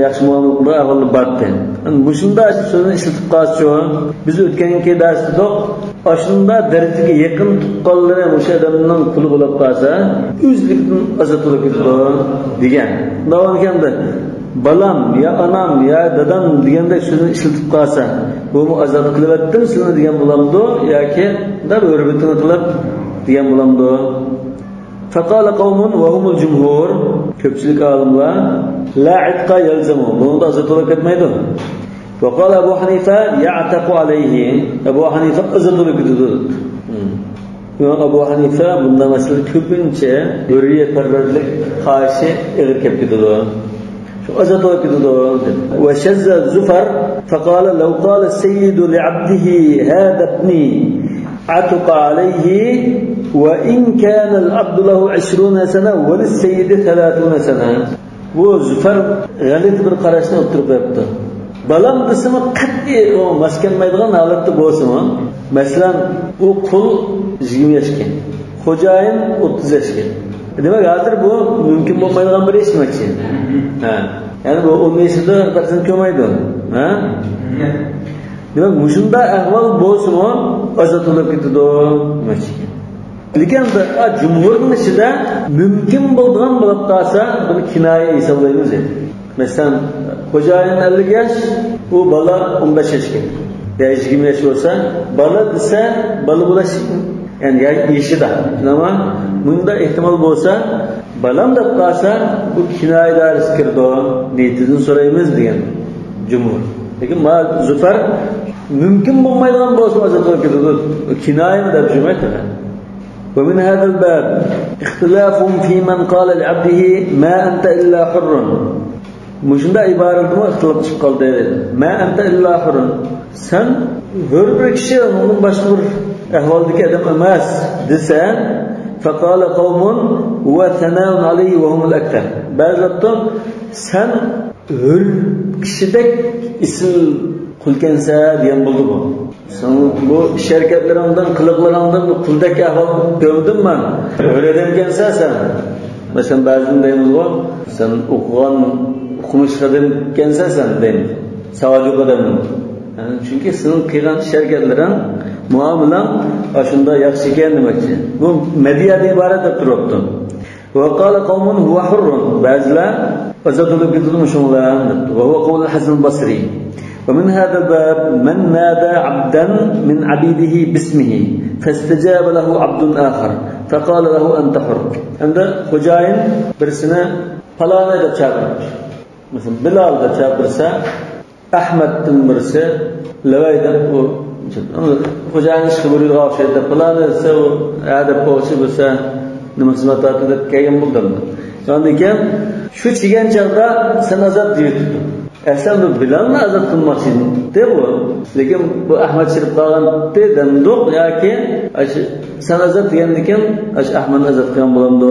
ياخشى مۇئامىلە قىلىدىغان ئەھۋالدا بارتى. مۇشۇنداق سۆزنى ئىشلىتىپ قالسىچۇ، بىز ئۆتكەنكى دەرستە دېدۇق، ئاشۇنداق دەرىجىگە يېقىن تۇغقانلىرى مۇشۇ ئادەمنىڭ قۇلى بولۇپ قالسا، ئۆزلۈكىدىن ئازاد بولۇپ كېتىدۇ دېگەن. مۇنداق بولغاندا، بالام يا ئانام يا دادام دېگەندەك سۆزنى ئىشلىتىپ قالسا، بۇمۇ ئازاد قىلىۋەتتىم سېنى دېگەن بولامدۇ ياكى دەپ ھۆرمىتىنى قىلىپ دېگەن بولامدۇ؟ فقال قوم وهم الجمهور، كۆپچىلىك ئالىملار، لا عتق يلزم، بۇنىڭدا ئازاد بولۇپ كەتمەيدۇ. وقال أبو حنيفة يعتق عليه، ئەبۇ ھەنىفە ئازاد بولۇپ كېتىدۇ. ئىمام ئەبۇ ھەنىفە بۇنداق مەسىلىدە كۆپىنچە ھۆرىيەتپەرۋەرلىك قارىشى ئېغىر كېلىپ كېتىدۇ. شۇ ئازاد بولۇپ كېتىدۇ. وشذ زفر فقال لو قال السيد لعبده هذا ابني عتق عليه وإن كان العبد له عشرون سنة وللسيد ثلاثون سنة. بۇ زۇفەر غەلىتە بىر قاراشنى ئوتتۇرىغا قويۇپتۇ. بالام دېسىمۇ قەتئىي ئۇ ماس كەلمەيدىغان ھالەتتە بولسىمۇ، مەسىلەن، ئۇ قۇل يىگىرمە ياشكەن، خوجايىن ئوتتۇز ياشكەن. دېمەك، ھازىر بۇ مۇمكىن بولمايدىغان بىر ئىش دېمەكچى. ھە. يەنى بۇ ئون يېشىدا پەرزەنت كۆرمەيدۇ. ھە؟ دېمەك، مۇشۇنداق ئەھۋال بولسىمۇ ئازاد بولۇپ كېتىدۇ دېمەكچى. لېكىن بىر، ئا، جۇمھۇرنىڭ ئىچىدە مۇمكىن بولىدىغان بولۇپ قالسا، بۇنى كىنايە ھېسابلايمىز دېدى. مەسىلەن، خوجايىن ئەللىك ياش، ئۇ بالا ئون بەش ياشكەن. يا يىگىرمە ياش بولسا، بالا دېسە، بالا بولاش، يەنى يا-، يېشىدا. ئەمما مۇنداق ئېھتىمال بولسا، بالام دەپ قالسا، بۇ كىنايە دائىرىسىگە كىرىدۇ، نىيىتىدىن سورايمىز دېگەن جۇمھۇر. لېكىن ما زۇفەر مۇمكىن بولمايدىغان بولسا، ئازاد بولۇپ كېتىدۇ. كىنايىمۇ دەپ جۈملە. ومن هذا الباب اختلاف في من قال لعبده ما أنت إلا حر. مۇشۇنداق ئىبارىدىمۇ ئىختىلاپ چىقىپ قالدى. ما أنت إلا حر. سەن ھۆر بىر كىشى، ئۇنىڭدىن باشقا بىر ئەھۋالدىكى ئادەم ئەمەس دېسە، فقال قوم هو ثناء عليه وهم الأكثر. بەزىلەر سەن ھۆر كىشىدەك ئېسىل قۇلكەنسە دېگەن بولدى بۇ. سەن بۇ ئىش ھەرىكەتلىرىڭدىن، قىلىقلىرىڭدىن بۇ قۇلدەك ئەھۋال كۆرمىدىم مەن. ھۆر ئادەمكەنسە سەن. مەسىلەن، بەزىدە دەيمىزغۇ، سەن ئوقۇغان، ئوقۇمۇشلۇق ئادەمكەنسە سەن دەيمىز. ساۋاجۇق ئادەمنى. يەنى چۈنكى سېنىڭ قىلغان ئىش ھەرىكەتلىرىڭ، مۇئامىلەڭ ئاشۇنداق ياخشى ئىكەن دېمەكچى. بۇ مەدھىيەدىن ئىبارەت دەپ تۇرۇپتۇ. وقال قوم هو حر، بەزىلەر ئازاد بولۇپ كېتىدۇ مۇشۇڭلار دەپتۇ. وهو قول الحسن البصري. ومن هذا الباب من نادى عبدا من عبيده باسمه فاستجاب له عبد آخر فقال له أنت حر. ئەمدى خوجايىن بىرسىنى پالانى دەپ چاقىرىپتۇ. مەسىلەن، بىلال دەپ چاقىرسا، ئەھمەدتىن بىرسى لەۋەي دەپ ئۇ، خوجايىن ئىشقا بۇيرۇيدىغان ئوخشايدۇ دەپ، پالانى دېسە، ئۇ ھە دەپ، بولسا بىلسە، نېمە خىزمەت تارتىدۇ دەپ كەلگەن بولدى ئەمدى. شۇندىن كېيىن شۇ چىگەن چاغدا سەن ئازاد دېيىۋېتىپتۇ. ئەسلەن بۇ بىلالنى ئازاد قىلماقچى ئىدى بۇ. لېكىن بۇ ئەھمەد چىرىپ قالغانتى دەمدۇق ياكى ئاشۇ سەن ئازاد دېگەندىن كېيىن ئاشۇ ئەھمەدنى ئازاد قىلغان بولامدۇ؟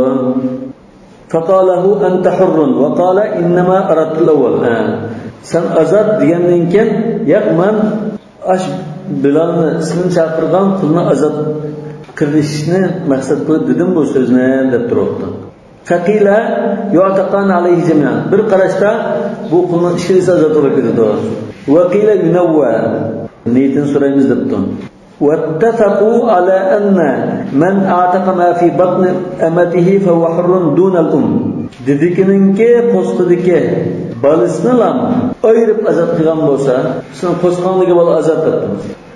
فقال له أنت حر وقال إنما أردت الأول. ھە. سەن ئازاد دېگەندىن كېيىن، ياق، مەن ئاش بىلالنى، سېنى چاقىرغان قۇلنى ئازاد قىلىشنى مەقسەت قىلىپ دېدىم بۇ سۆزنى، دەپ تۇرۇپتۇ. فقيل يعتقان عليه جميعا. بىر قاراشتا بۇ قۇلنىڭ ئىككىلىسى ئازاد بولۇپ كېتىدۇ. وقيل ينوى. نىيىتىنى سورايمىز دەپتۇ. واتفقوا على أن من أعتق ما في بطن أمته فهو حر دون الأم. دېدىكىنىڭكى پوستىدىكى بالىسىنىلا ئايرىپ ئازاد قىلغان بولسا، سېنىڭ قورسىقىڭدىكى بالا ئازاد دەپتۇ.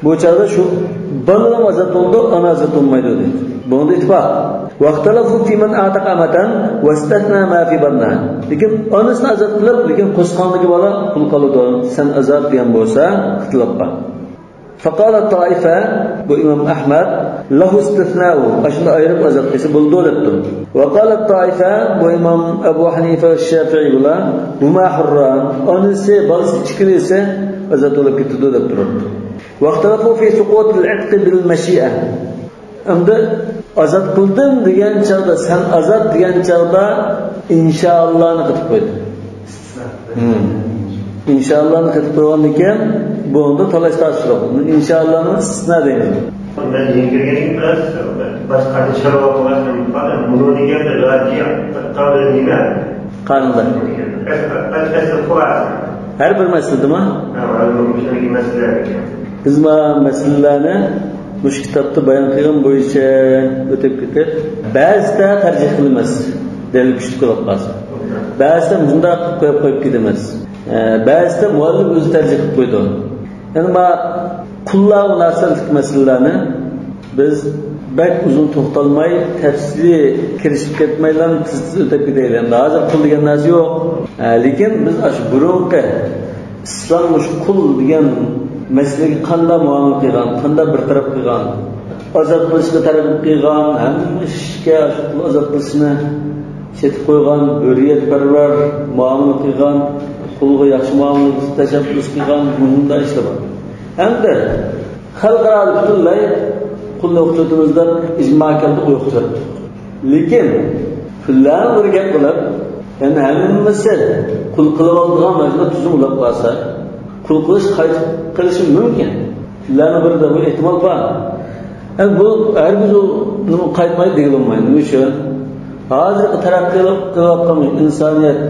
بۇ چاغدا شۇ بالىلام ئازاد بولىدۇ، ئانا ئازاد بولمايدۇ دەيدۇ. بۇنىڭدا ئىتتىپاق. واختلفوا في من أعتق أمة واستثنى ما في بطنها. لېكىن ئانىسىنى ئازاد قىلىپ، لېكىن قورسىقىڭدىكى بالا قۇل قالىدۇ، سەن ئازاد دېگەن بولسا ئىختىلاپ بار. فقالت طائفة، بۇ ئىمام ئەھمەد، له استثناء، ئاشۇنداق ئايرىپ ئازاد قىلسا بولىدۇ دەپتۇ. وقالت طائفة، بۇ ئىمام ئەبۇ ھەنىفە، شافىئىي بۇلار، هما حران، ئانىسى، بالىسى ئىككىلىسى ئازاد بولۇپ كېتىدۇ دەپ تۇرۇپتۇ. واختلفوا في سقوط العتق بالمشيئة. ئەمدى ئازاد قىلدىم دېگەن چاغدا، سەن ئازاد دېگەن چاغدا ئىنشائاللانى قېتىپ قويدى. ھىم. ئىنشائاللانى قېتىپ قويغاندىكىن، بۇنىڭدا تالاش تارتىش يوق. ئىنشائاللانى ئىستىسنا دەيمىز. مەن يەنە كىرگەنكىن بىراز باشقا شەرۋاقلار بۇنى دېگەندە راجىئ قانۇندا. ھەر بىر مەسىلىدىمۇ؟ ھە، ھەر بىر مەسىلىدە. بىز ما مەسىلىلەرنى مۇشۇ كىتابتا بايان قىلغان بويىچە ئۆتۈپ كېتىپ، بەزىدە تەرجىھ قىلىمىز، دەلىل كۈچلۈك بولۇپ قالسا. بەزىدە مۇنداق قىلىپ قويۇپ، قويۇپ كېتىمىز. ئە، بەزىدە مۇئەللىپ ئۆزى تەرجىھ قىلىپ قويىدۇ. يەنى ما قۇللارغا مۇناسىۋەتلىك مەسىلىلەرنى بىز بەك ئۇزۇن توختالماي، تەپسىلىي كىرىشىپ كەتمەيلا، تېز تېز ئۆتۈپ كېتەيلى. ئەمدى ھازىر قۇل دېگەن نەرسە يوق. ئە، لېكىن بىز ئاشۇ بۇرۇنقى ئىسلام مۇشۇ قۇل دېگەن مەسىلىگە قانداق مۇئامىلە قىلغان، قانداق بىر تەرەپ قىلغان، ئازاد قىلىشقا تەرغىب قىلغان، ھەممە ئىشكە شۇ قۇل ئازاد قىلىشنى سېتىپ قويغان، ھۆرىيەتپەرۋەر مۇئامىلە قىلغان، قۇلغا ياخشى مۇئامىلە قىلىش تەشەببۇس قىلغان، مۇنداق ئىشلار بار. ھەمدە خەلقئارادا پۈتۈنلەي قۇلنى يوقىتىۋېتىمىز دەپ ئىجما كەلدى، يوقىتىۋەتتۇق. لېكىن پۈتۈنلەيلا بىر گەپ قىلىپ، يەنى ھەممىسى قۇل قىلىۋالىدىغان مەسىلە تۈزۈم بولاپ قالسا، قۇل قىلىش قايتىپ قېلىشى مۇمكىن. پۈتۈنلەيلا بىر دە بۇ ئېھتىمال بار. يەنى بۇ ھەرگىز ئۇ نېمە قايتمايدۇ دېگىلى بولمايدۇ. نېمە ئۈچۈن؟ ھازىرقى تەرەققىي قىلىۋاتقان ئىنسانىيەت،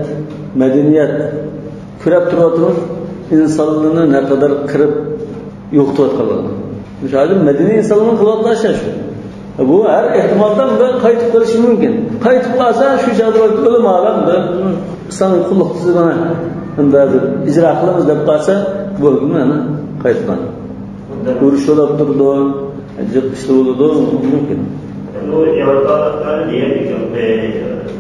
مەدەنىيەت، كۆرۈپ تۇرۇۋاتىمىز، ئىنسانلارنى نەقەدەر قىرىپ يوقىتىۋاتقانلىقىنى. مۇشۇ ھازىر مەدەنىي ئىنسانلارنىڭ قىلىۋاتقان ئىشى شۇ. بۇ ھەر ئېھتىمالدا بىر قايتىپ قېلىشى مۇمكىن. قايتىپ قالسا، شۇ چاغدا بەلكى ئۆلىمۇ ئالام، بىر ئىسلامغا قۇللۇق تۈزۈمىنى ئەمدى ھازىر ئىجرا قىلىمىز دەپ قالسا، بولدىمۇ ئەنە قايتقان. ئۇرۇش بولۇپ تۇرىدۇ، جىق ئىشلار بولىدۇ، مۇمكىن. بۇ ياۋروپالىقلار دېگەن ئىكەن،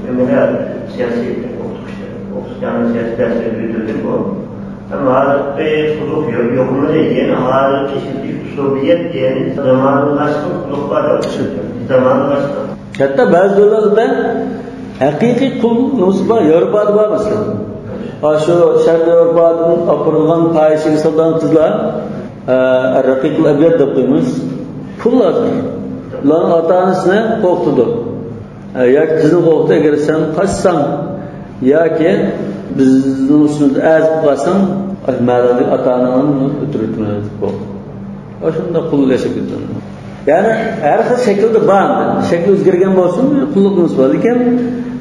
نېمىلەر سىياسىي ئوقۇتقۇچى، ئوقۇتقۇچىلارنىڭ سىياسىي دەرسلىرى ئۆتۈلدى بۇ. ئەمما ھازىرقى قۇللۇق يوق-، يوقلىمىدى. يەنە ھازىرقى شەكىل ئۇسلۇبىيەت، يەنى زامانىۋىلاشقان قۇللۇق بار دەپ. زامانىۋىلاشقان. ھەتتا بەزى دۆلەتلەردە ھەقىقىي قۇل نېمىسى بار، ياۋروپادا بار مەسىلەن. ئاشۇ شەرقىي ياۋروپادىن ئاپىرىلغان پاھىشىگە سالىدىغان قىزلار، ئە، رەقىقۇل ئەبيەد دەپ قويىمىز. پۇل لازىم. ئۇلارنىڭ ئاتا-ئانىسىنى قورقۇتىدۇ. ئە، ياكى قىزنى قورقۇتىدۇ، ئەگەر سەن قاچساڭ ياكى بىزنىڭ ئۈستىمىزدە ئەرز قىلىپ قالساڭ، ئاشۇ مەھەللىدىكى ئاتا-ئاناڭنى ئۆلتۈرۈۋېتىمىز دەپ قورقۇتىدۇ. ئاشۇنداق قۇل ياشاپ كېتىدۇ. يەنى ھەر خىل شەكىلدە بار. شەكلى ئۆزگەرگەن بولسىمۇ، قۇللۇق نېمىسى بار. لېكىن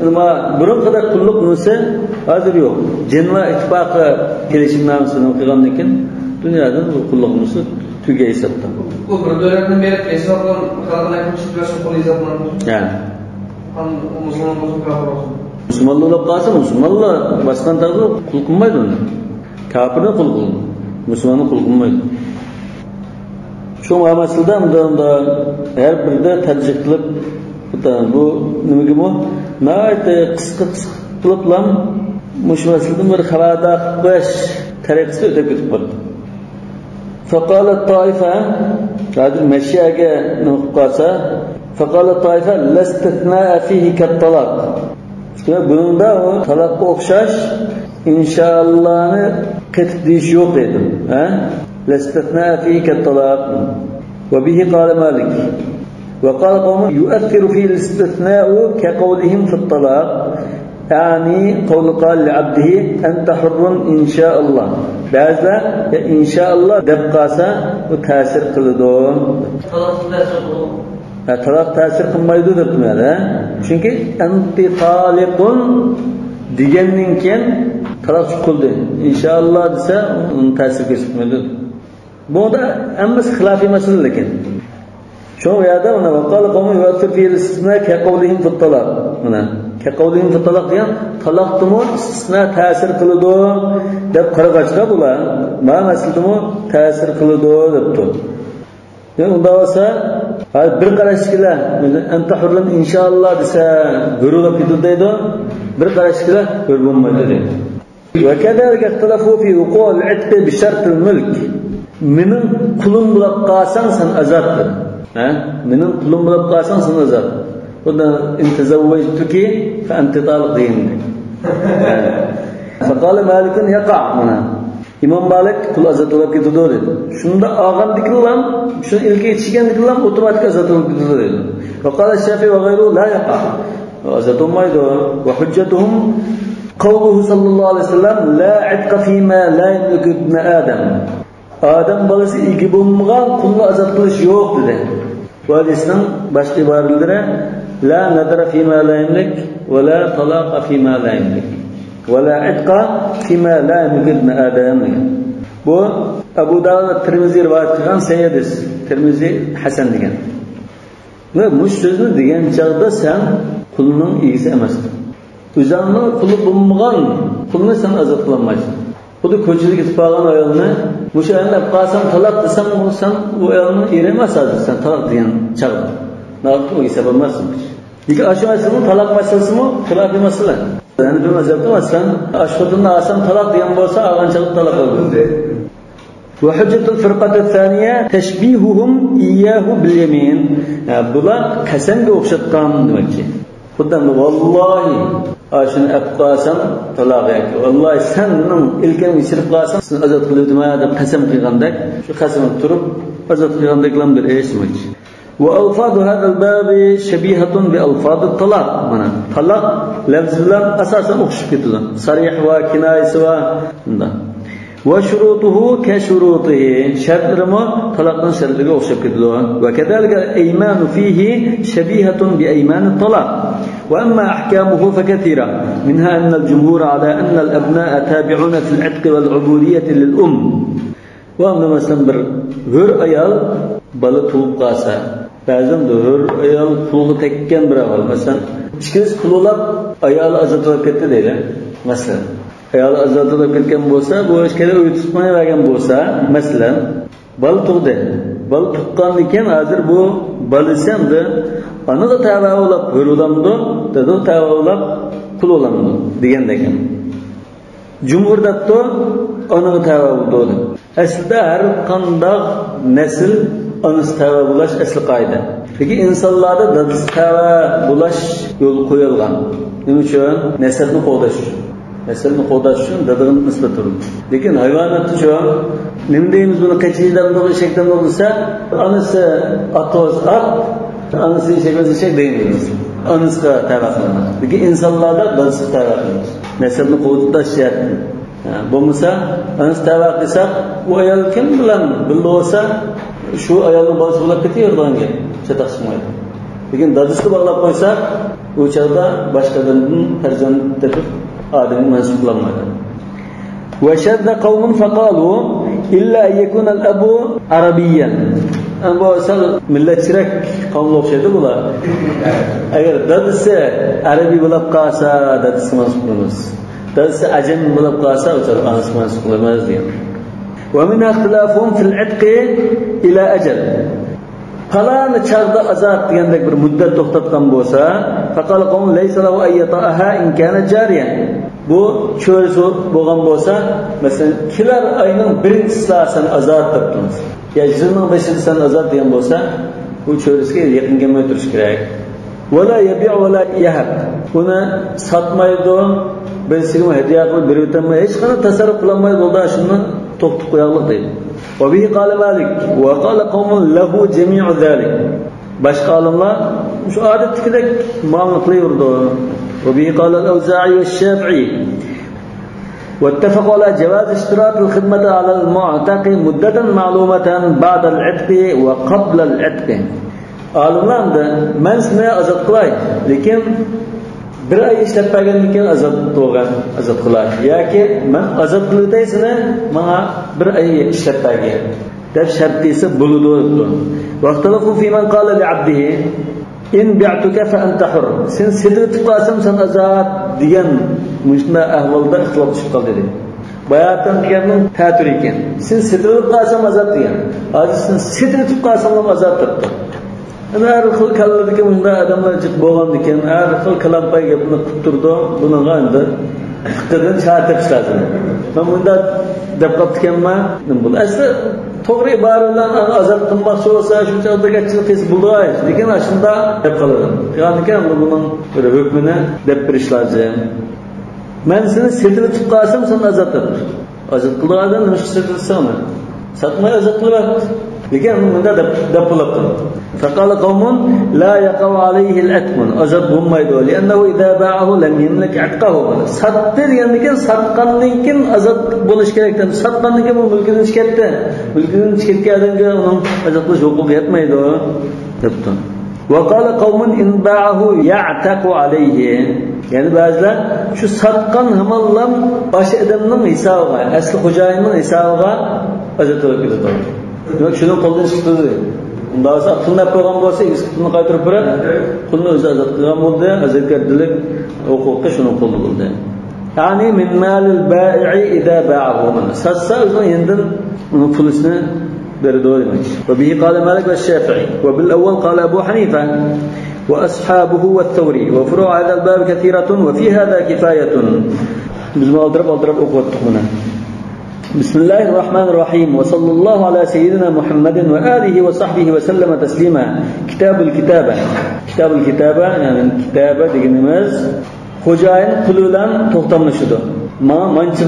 نېمە، بۇرۇنقىدەك قۇللۇق نېمىسى ھازىر يوق. جىنىۋا ئىتتىپاقى كېلىشىمنامىسىنى قىلغاندىن كېيىن دۇنيادا بۇ قۇللۇق نېمىسى تۈگەي ھېسابتا. بۇ بىر دۆلەتنىڭ بېرىپ ھېسابلىنىپ، خەلقىنى ئېيتمىسا، قۇل ھېسابلىنىدۇ. ھە. مۇسۇلمان بولسۇن، كاپىر بولسۇن. مۇسۇلمانلار بولۇپ قالسا، مۇسۇلمانلار باسقان تەقدىردە قۇل قىلمايدۇ ئۇنى. كاپىرنى قۇل قىلىدۇ. مۇسۇلماننى قۇل قىلمايدۇ. شۇ مەسىلىدە ئەمدى، ئەمدى ھەر بىرىدە تەرجىھ قىلىپ، بۇ نېمىگىمۇ ناھايىتى قىسقا، قىسقا قىلىپلا مۇشۇ مەسىلىدىن بىر خەۋەردار قىلىپ قويۇش تەرىقىسى ئۆتۈپ كېتىپ قالدى. فقالت طائفة، ھازىر مەشيەگە نېمە قىلىپ قالسا، فقالت طائفة لا استثناء فيه كالطلاق. بۇنىڭدا ئۇ تالاققا ئوخشاش ئىنشائاللانى قېتىپ دېيىش يوق ئىدى. ھە؟ لا استثناء فيه كالطلاق. وبه قال مالك. وقال قوم يؤثر فيه الاستثناء كقولهم في الطلاق، أعني قول قال لعبده أنت حر إن شاء الله. بەزىلەر يا ئىنشائاللا دەپ قالسا، بۇ تەسىر قىلىدۇ. ھە، تالاق تەسىر قىلمايدۇ دەپتۇ مەن، ھە؟ چۈنكى أنت طالق دېگەندىن كېيىن تالاق چىقىپ قالدى. ئىنشائاللا دېسە، ئۇنىڭ تەسىرى كۆرسەتمەيدۇ. بۇنىڭدا ھەممىسى خىلاپىي مەسىلە لېكىن. شۇڭا بۇ يەردە مانا، «وقال قوم يؤثر فيه الاستثناء كقولهم في الطلاق». مانا، «كقولهم في الطلاق» دېگەن، تالاقتىمۇ ئىستىسنا تەسىر قىلىدۇ دەپ قارىغاچقا، بۇلار ما مەسىلىدىمۇ تەسىر قىلىدۇ دەپتۇ. يەنى ئۇنداق بولسا، ھە، بىر قاراشتىكىلەر، «أنت حر إن شاء الله» دېسە، ھۆر بولۇپ كېتىدۇ دەيدۇ. بىر قاراشتىكىلەر ھۆر بولمايدۇ دەيدۇ. «وكذلك اختلفوا في وقوع العتق بشرط الملك». «مېنىڭ قۇلۇم بولاپ قالساڭ، سەن ئازاد» دېدى. ھە؟ «مېنىڭ قۇلۇم بولاپ قالساڭ، سەن ئازاد». بۇندا «إن تزوجتك فأنت طالق» دېگەن. ھە. «فقال مالك يقع». مانا. ئىمام مالىك «قۇل ئازاد بولاپ كېتىدۇ» دېدى. شۇنداق ئالغاندىكىنلا، شۇنى ئىلكىگە چىگەندىكىنلا ئاپتوماتىك ئازاد بولاپ كېتىدۇ دېدى. «وقال الشافعي وغيره لا يقع». ئازاد بولمايدۇ. «وحجتهم قوله صلى الله عليه وسلم: لا عتق فيما لا يملك ابن آدم». ئادەم بالىسى ئىگە بولمىغان قۇلنى ئازاد قىلىش يوق دېدى. بۇ ھەدىسنىڭ باشقا ئىبارىلىرى: «لا نذر فيما لا يملك، ولا طلاق فيما لا يملك، ولا عتق فيما لا يملك ابن آدم» دېگەن. بۇ ئەبۇ داۋۇد ۋە تىرمىزى رىۋايەت قىلغان سەھىھ ھەدىس. تىرمىزى ھەسەن دېگەن. ۋە مۇشۇ سۆزنى دېگەن چاغدا سەن قۇلنىڭ ئىگىسى ئەمەسسەن. ئۆزۈڭنىڭ قۇلى بولمىغان قۇلنى سەن ئازاد قىلالمايسەن. خۇددى كوچىدا كېتىپ قالغان ئايالنى، «مۇشۇ ئايالنى ئېلىپ قالسام تالاق» دېسەڭ، سەن ئۇ ئايالنىڭ ئېرى ئەمەس ھازىر، سەن تالاق دېگەن چاغدا. ناۋاقىتتا ئۇ ھېساب ئالماسسەن. لېكىن ئاشۇ مەسىلىنىڭ، تالاق مەسىلىسىمۇ خىلاپىي مەسىلە. ھەنىفىي مەزھەپتە مەسىلەن، «ئاشۇ خوتۇننى ئالسام تالاق» دېگەن بولسا، ئالغان چاغدا تالاق بولىدۇ. «وحجة الفرقة الثانية تشبيههم إياه باليمين». ھە، بۇلار قەسەمگە ئوخشاتقان دېمەكچى. خۇددى «ۋاللاھى، ئاشۇنى ئەپ قالسام تالاق» ياكى «ۋاللاھى، سەن مېنىڭ ئىلكەمگە چىرىپ قالساڭ، سېنى ئازاد قىلىۋېتىمەن» دەپ قەسەم قىلغاندەك، شۇ قەسەمگە تۇرۇپ ئازاد قىلغاندەكلا بىر ئىش دېمەكچى. «وألفاظ هذا الباب شبيهة بألفاظ الطلاق». مانا، تالاق لەپزى بىلەن ئاساسەن ئوخشىشىپ كېتىدۇ. سەرىھ ۋە كىنايىسى ۋە مۇنداق. «وشروطه كشروطه». شەرتلىرىمۇ تالاقنىڭ شەرتلىرىگە ئوخشاپ كېتىدۇ. «وكذلك الأيمان فيه شبيهة بأيمان الطلاق. وأما أحكامه فكثيرة، منها أن الجمهور على أن الأبناء تابعون في العتق والعبودية للأم». بۇ ئەمدى مەسىلەن، بىر ھۆر ئايال بالا تۇغۇپ قالسا، بەزىدە ھۆر ئايال قۇلغا تەگكەن بىر ئەھۋال. مەسىلەن، ئىككىلىسى قۇل بولاپ، ئايالى ئازاد بولۇپ كەتتى دەيلى. مەسىلەن، ئايالى ئازاد بولۇپ كەتكەن بولسا، بۇ ئىككىلى ئۆي تۇتۇپ قويۇۋەرگەن بولسا، مەسىلەن، بالا تۇغدى. بالا تۇغقاندىن كېيىن ھازىر بۇ بالىسى ئەمدى ئانىغا تەۋە بولاپ ھۆر بولامدۇ، دادىغا تەۋە بولاپ قۇل بولامدۇ دېگەندەك. جۇمھۇر دەپتۇ، ئانىغا تەۋە بولىدۇ دەپ. ئەسلىدە ھەر قانداق نەسىل ئانىسى تەۋە بولاش ئەسلى قائىدە. لېكىن ئىنسانلاردا دادىسى تەۋە بولاش يولغا قويۇلغان. نېمە ئۈچۈن؟ نەسەبنى قوغداش ئۈچۈن. نەسەبنى قوغداش ئۈچۈن دادىغا نىسبەت تۇرىدۇ. لېكىن ھايۋاناتتىچۇ، نېمە دەيمىز بۇنى، قېچى دەمدۇق، ئېشەك دەمدۇق دېسە، ئانىسى ئات بولسا ئات، ئانىسى ئېشەك بولسا ئېشەك دەيمىز. ئانىسىغا تەۋە قىلىنىدۇ. لېكىن ئىنسانلاردا دادىسىغا تەۋە قىلىنىدۇ. نەسەبنى قوغداش جەھەتتىن. ھە، بولمىسا، ئانىسى تەۋە قىلساق، ئۇ ئايال كىم بىلەن بىللە بولسا، شۇ ئايالنىڭ بالىسى بولۇپ كېتىۋېرىدىغان گەپ. چاتاق چىقمايدۇ. لېكىن دادىسىغا باغلاپ قويساق، ئۇ چاغدا باشقا ئادەمدىن پەرزەنت تېپىپ، ئادەمگە مەنسۇپ قىلالمايدۇ. «وشذ قوم فقالوا إلا أن يكون الأب عربيا». ئەمما بۇ سەل مىللەتچىرەك قومغا ئوخشايدۇ بۇلار. ئەگەر دادىسى ئەرەبىي بولاپ قالسا، دادىسىغا مەنسۇپ قىلىمىز. دادىسى ئەجەم بولاپ قالسا، ئۇ چاغدا ئانىسىغا مەنسۇپ قىلىمىز دېگەن. «ومنها اختلافهم في العتق إلى أجل». پالان چاغدا ئازاد دېگەندەك بىر مۇددەت توختاتقان بولسا، «فقال قوم ليس له أن يطأها إن كانت جارية». بۇ چۆرىسى بولغان بولسا، مەسىلەن، كېلەر ئاينىڭ بىرىنچىسىدە سەن ئازاد دەپتىڭىز. يا يىلنىڭ بېشىدا سەن ئازاد دېگەن بولسا، بۇ چۆرىسىگە يېقىن كەلمەي تۇرۇش كېرەك. «ولا يبيع ولا يهب». ئۇنى ساتمايدۇ، بىرسىگىمۇ ھەدىيە قىلىپ بېرىۋېتەلمەيدۇ، ھېچقانداق تەسەررۇپ قىلالمايدۇ، بولدى، شۇنى توختىتىپ قويايلىق دەيدۇ. «وبه قال مالك وقال قوم له جميع ذلك». باشقا ئالىملار شۇ ئادەتتىكىدەك مۇئامىلە قىلىۋېرىدۇ. «وبه قال الأوزاعي والشافعي». «واتفقوا على جواز اشتراط الخدمة على المعتق مدة معلومة بعد العتق وقبل العتق». ئالىملار ئەمدى، مەن سېنى ئازاد قىلاي، لېكىن بىر ئاي ئىشلەپ بەرگەندىن كېيىن ئازاد بولغىن، ئازاد قىلاي. ياكى مەن ئازاد قىلىۋېتەي سېنى، ماڭا بىر ئاي ئىشلەپ بەرگىن. دەپ شەرت قىلسا بولىدۇ دەپتۇ. واختلفوا في من قال لعبده إن بعتك فأنت حر. سېنى سېتىۋېتىپ قالسام سەن ئازاد دېگەن مۇشۇنداق ئەھۋالدا ئىختىلاپلىشىپ قالدى دەيدۇ. باياتىن دېگەننىڭ تەتۈرى ئىكەن. سېنى سېتىۋېتىپ قالسام ئازاد دېگەن. ھازىر سېنى سېتىۋېتىپ قالسام ئازاد دەپتۇ. ئەنە ھەر خىل كاللىدىكى مۇشۇنداق ئادەملەر جىق بولغاندىكىن، ھەر خىل كالامپاي گەپنى قىلىپ تۇرىدۇ. بۇنىڭغا ئەمدى پىقىردىن چارە تېپىش لازىم. مەن مۇنداق دەپ قاپتىكەنمەن. بۇ ئەسلى توغرا ئىبارە بىلەن ئازاد قىلماقچى بولسا، شۇ چاغدا گەپچىلىك قىلسا بولىدۇ، لېكىن ئاشۇنداق دەپ قالىدۇ. يەنىكەن بۇنىڭ بىر ھۆكمىنى دەپ بېرىش لازىم. مەن سېنى سېتىۋېتىپ قالسام، سەن ئازاد دەپتۇ. ئازاد قىلىدىغان ئادەم نېمىشقا سېتىۋەتسەڭ ئۇنى؟ ساتماي ئازاد قىلىۋەت. لېكىن مۇنداق دەپ، دەپ بولاتتى. فقال قوم لا يقع عليه العتق. ئازاد بولمايدۇ. لأنه إذا باعه لم يملك عتقه. ساتتى دېگەندىن كېيىن، ساتقاندىن كېيىن ئازاد بولۇش كېرەك. ساتقاندىن كېيىن ئۇ مۈلكىدىن چىقىپ كەتتى. مۈلكىدىن چىقىپ كەتكەن ئادەمگە ئۇنىڭ ئازاد قىلىش ھوقۇقى يەتمەيدۇ، دەپتۇ. وقال قوم إن باعه يعتق عليه. يەنە بەزىلەر شۇ ساتقان ھامانلا ئاشۇ ئادەمنىڭ ھېسابىغا، ئەسلى خوجايىننىڭ ھېسابىغا ئازاد بولۇپ كېتىدۇ. دېمەك، شۇنىڭ قولىدىن چىقىدۇ. ئۇنداق بولسا، پۇلنى ئەپ قويغان بولسا، ئىككىسى پۇلنى قايتۇرۇپ بېرىپ، پۇلنى ئۆزى ئازاد قىلغان بولدى. ئازادكاردىلىك ھوقۇقى شۇنىڭ قولىدا بولدى. يەنى من مال البائع إذا باعه. ساتسا ئۆزىنىڭ يېنىدىن ئۇنىڭ پۇلىسىنى بېرىدۇ دېمەك. وبه قال مالك والشافعي وبالأول قال أبو حنيفة وأصحابه والثوري وفروع هذا الباب كثيرة وفي هذا كفاية. بىزمۇ ئالدىراپ-ئالدىراپ ئوقۇۋاتتۇق بۇنى. بسم الله الرحمن الرحيم وصلى الله على سيدنا محمد وآله وصحبه وسلم تسليما. كتاب الكتابة. كتاب الكتابة، يەنى كىتابە دېگىنىمىز خوجايىن قۇلى بىلەن توختاملىشىدۇ. ماڭا مانچە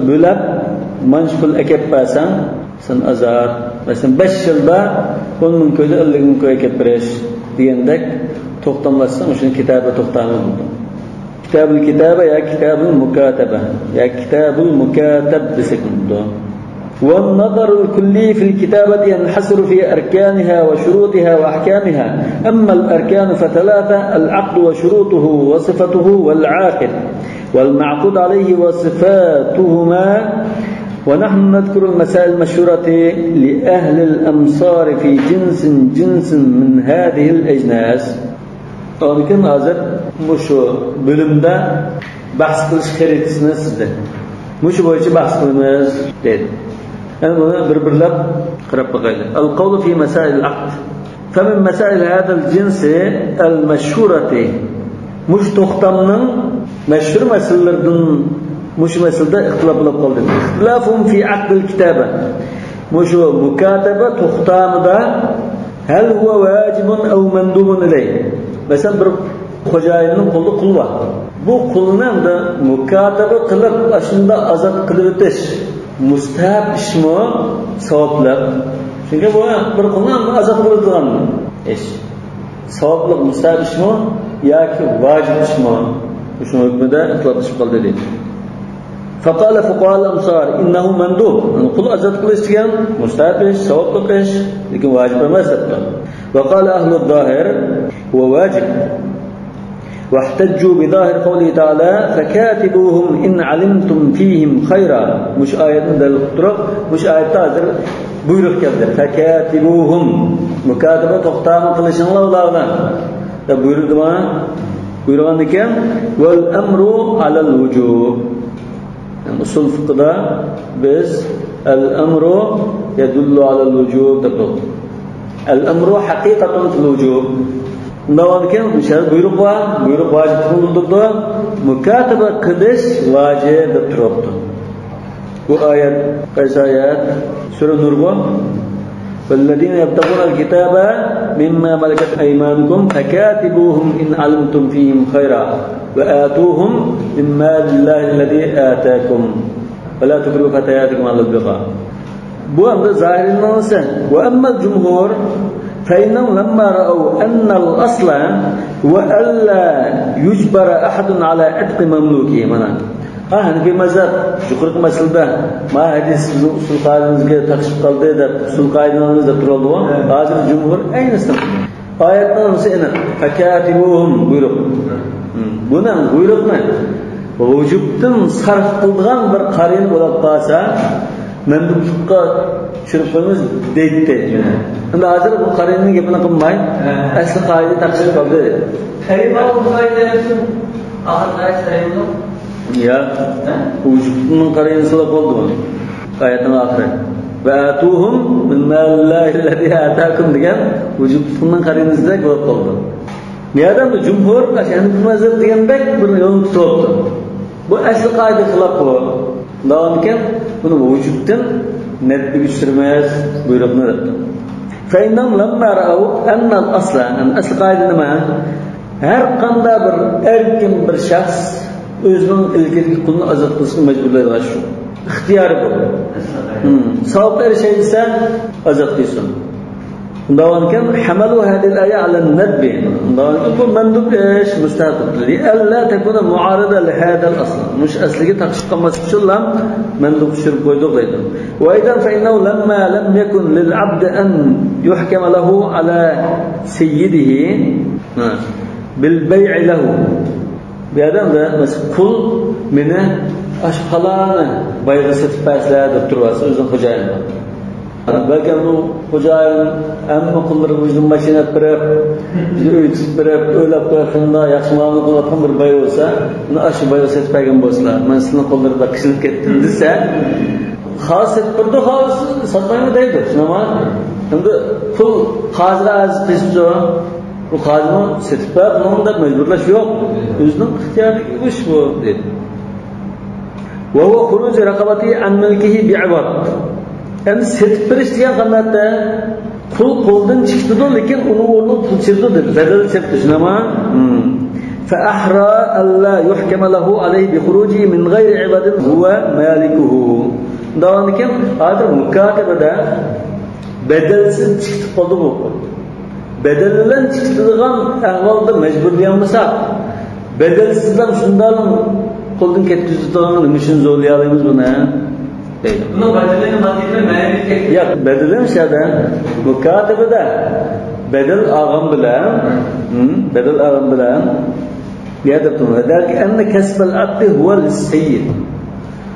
بۆلەپ، مانچە پۇل ئەكەپ بەرسەڭ، سەن ئازاد. مەسىلەن، بەش يىلدا ئون مىڭ كويدىن ئەللىك مىڭ كوي ئەكەپ بېرىش دېگەندەك توختاملاشساڭ، شۇنى كىتابە توختامى بولىدۇ. كتاب الكتابة يا كتاب المكاتبة يا كتاب المكاتب دېسەك بولىدۇ. والنظر الكلي في الكتابة ينحصر في أركانها وشروطها وأحكامها. أما الأركان فثلاثة: العقد وشروطه وصفته والعاقد والمعقود عليه وصفاتهما. ونحن نذكر المسائل المشهورة لأهل الأمصار في جنس جنس من هذه الأجناس. ئاندىن كېيىن ھازىر مۇشۇ بۆلۈمدە بەھس قىلىش خەرىتىسىنى سىزدىن مۇشۇ بويىچە بەھس قىلىمىز دېدى. ئەمدى بۇنى بىر-بىرلەپ قاراپ باقايلى. القول في مسائل العقد. فمن مسائل هذا الجنس المشهورة. مۇشۇ توختامنىڭ مەشھۇر مەسىلىلىرىدىن مۇشۇ مەسىلىدە ئىختىلاپ بولۇپ قالدى. اختلافهم في عقد الكتابة. مۇشۇ مۇكاتەبە توختامىدا هل هو واجب أو مندوب إليه. مەسىلەن، بىر خوجايىننىڭ قولىدا قۇل بار. بۇ قۇلنى ئەمدى مۇكاتەبە قىلىپ، ئاشۇنداق ئازاد قىلىۋېتىش مۇستەھەب ئىشمۇ، ساۋابلىق؟ چۈنكى بۇ بىر قۇلنى ئازاد قىلىۋېتىدىغان ئىش. ساۋابلىق، مۇستەھەب ئىشمۇ ياكى ۋاجىپ ئىشمۇ؟ شۇنىڭ ھۆكمىدە ئىختىلاپلىشىپ قالدى دەيدۇ. فقال فقهاء الأمصار إنه مندوب. قۇل ئازاد قىلىش دېگەن مۇستەھەب ئىش، ساۋابلىق ئىش، لېكىن ۋاجىپ ئەمەس دەپتۇ. وقال أهل الظاهر هو واجب. واحتجوا بظاهر قوله تعالى فكاتبوهم إن علمتم فيهم خيرا. مۇشۇ ئايەتنى دەلىل قىلىپ تۇرۇپ، مۇشۇ ئايەتتە ھازىر بۇيرۇق كەلدى. فكاتبوهم. مۇكاتەبە توختامى قىلىشىڭلار ئۇلار بىلەن دەپ بۇيرۇدى ماڭا. بۇيرۇغاندىكىن، والأمر على الوجوب. يەنى ئۇسۇل فىقھىدا بىز الأمر يدل على الوجوب دەپ بولدى. الأمر حقيقة في الوجوب. ئۇنداق بولغاندىكىن، مۇشۇ يەردە بۇيرۇق بار، بۇيرۇق ۋاجىپلىقنى بىلدۈرىدۇ، مۇكاتەبە قىلىش ۋاجىپ دەپ تۇرۇپتۇ. بۇ ئايەت قايسى ئايەت؟ سۈرە نۇرغۇ. والذين يبتغون الكتاب مما ملكت أيمانكم فكاتبوهم إن علمتم فيهم خيرا وآتوهم من مال الله الذي آتاكم ولا تكرهوا فتياتكم على البغاء. بۇ ئەمدى زاھىرىينىڭ نېمىسى. وأما الجمهور فإنهم لما رأوا أن الأصل هو ألا يجبر أحد على عتق مملوكه. مانا. ھا، ھەنىفىي مەزھەپ يۇقىرىقى مەسىلىدە، ما ھەدىس بىزنىڭ ئۇسۇل قائىدىمىزگە تېقىشىپ قالدى دەپ، ئۇسۇل قائىدىمىز دەپ تۇرۇۋالدىغۇ. ھازىر جۇمھۇر ئەينىسى. ئايەتنىڭ نېمىسى ئېنىق. فكاتبوهم بۇيرۇق. بۇنىڭ بۇيرۇقنى ۋۇجۇبتىن سەرپ قىلىدىغان بىر قارىنە بولۇپ قالسا، مەندۇبلۇققا چۈشۈرۈپ قويىمىز دەيتتى. ئەمدى ھازىر بۇ قارىنىنىڭ گېپىنى قىلماي، ھە. ئەسلى قائىدە تەقسىم قىلدى. قەرىبا بۇ قائىدە ئاخىرقى ئايەت قەرىبا. يا. ھە؟ ۋۇجۇبنىڭ قارىنىسىلا بولدى بۇ. ئايەتنىڭ ئاخىرى. «ۋە ئاتۇھۇم مىن مالىللاھىللەزى ئاتاكۇم» دېگەن ۋۇجۇبنىڭ قارىنىسىدەك بولۇپ قالدى. بۇ يەردە جۇمھۇر، ئەشئەرىي مەزھەپ دېگەندەك بىر يولنى تۇتۇۋاپتۇ. بۇ ئەسلى قائىدىگە خىلاپ بۇ. دەۋامكەن، بۇنى ۋۇجۇبتىن نەپىگە چۈشۈرمەس بۇيرۇقنى دەپتۇ. فإنهم لما رأوا أن الأصل، يەنى ئەسلى قائىدە نېمە؟ ھەر قانداق بىر ئەركىن بىر شەخس ئۆزىنىڭ ئىلكىدىكى قۇلنى ئازاد قىلىشقا مەجبۇرلايدىغان شۇ. ئىختىيارى بۇ. ھىم. ساۋابقا ئېرىشەي دېسە، ئازاد قىلسۇن. دەۋامكەن، حملوا هذه الآية على الندب. دەۋامكەن، بۇ مەندۇب ئىش، مۇستەھەب. لئلا تكون معارضة لهذا الأصل. مۇشۇ ئەسلىگە تاقىشىپ قالماسلىق ئۈچۈنلا مەندۇب چۈشۈرۈپ قويدۇق دەيدۇ. وأيضا فإنه لما لم يكن للعبد أن يحكم له على سيده، ھە، بالبيع له. بۇ يەردە، مەسىلەن، قۇل مېنى ئاشۇ پالانى بايغا سېتىپ بەرسىلە دەپ تۇرۇۋاتسا، ئۆزىنىڭ خوجايىنى. بەلكىم بۇ خوجايىن ھەممە قۇللىرىغا ئۆزىنىڭ ماشىنا ئېلىپ بېرىپ، ئۆي تۇتۇپ بېرىپ، ئۆيلەپ قويۇۋاتقاندا ياخشى مۇئامىلە قىلىۋاتقان بىر باي بولسا، مېنى ئاشۇ بايغا سېتىپ بەرگەن بولسىلا، مەن سىزنىڭ قۇللىرىغا بەك قىينىلىپ كەتتىم دېسە، خالىسا سېتىپ بېرىدۇ، خالىسا ساتمايمەن دەيدۇ. شۇنداقمۇ؟ ئەمدى قۇل قازىغا ئەرز قىلسىچۇ، بۇ قازىمۇ سېتىپ بەر، بۇنىڭ دەپ مەجبۇرلاش يوق. ئۆزىنىڭ ئىختىيارىدىكى ئىش بۇ، دېدى. وهو خروج رقبته عن ملكه بعوض. ئەمدى سېتىپ بېرىش دېگەن قانداقتا؟ قۇل قولدىن چىقىتىدۇ، لېكىن ئۇنىڭ ئورنىغا پۇل چىقىرىدۇ، دېدى. بەدەل چىقىرىدۇ، شۇنداقمۇ؟ فأحرى ألا يحكم له عليه بخروجه من غير عوض هو مالكه. دەۋامكەن، ھازىر مۇكاتەبىدە بەدەلسىز چىقىتىپ قالدى بۇ قۇل. بەدەل بىلەن چىقىتىدىغان ئەھۋالدا مەجبۇرلىيالمىساق، بەدەلسىزلا شۇنداقلا قولدىن كەتكۈزىدىغان نېمە ئۈچۈن زورلىيالايمىز بۇنى؟ دەيدۇ. بۇنىڭ بەدىلىنى ماددىي بىلەن مەنىۋى تەكلىپ. ياق، بەدىلى مۇشۇ يەردە مۇكاتەبىدە بەدەل ئالغان بىلەن، ھىم، بەدەل ئالغان بىلەن، يا دەپ تۇرۇڭ. ذلك أن كسب العبد هو للسيد.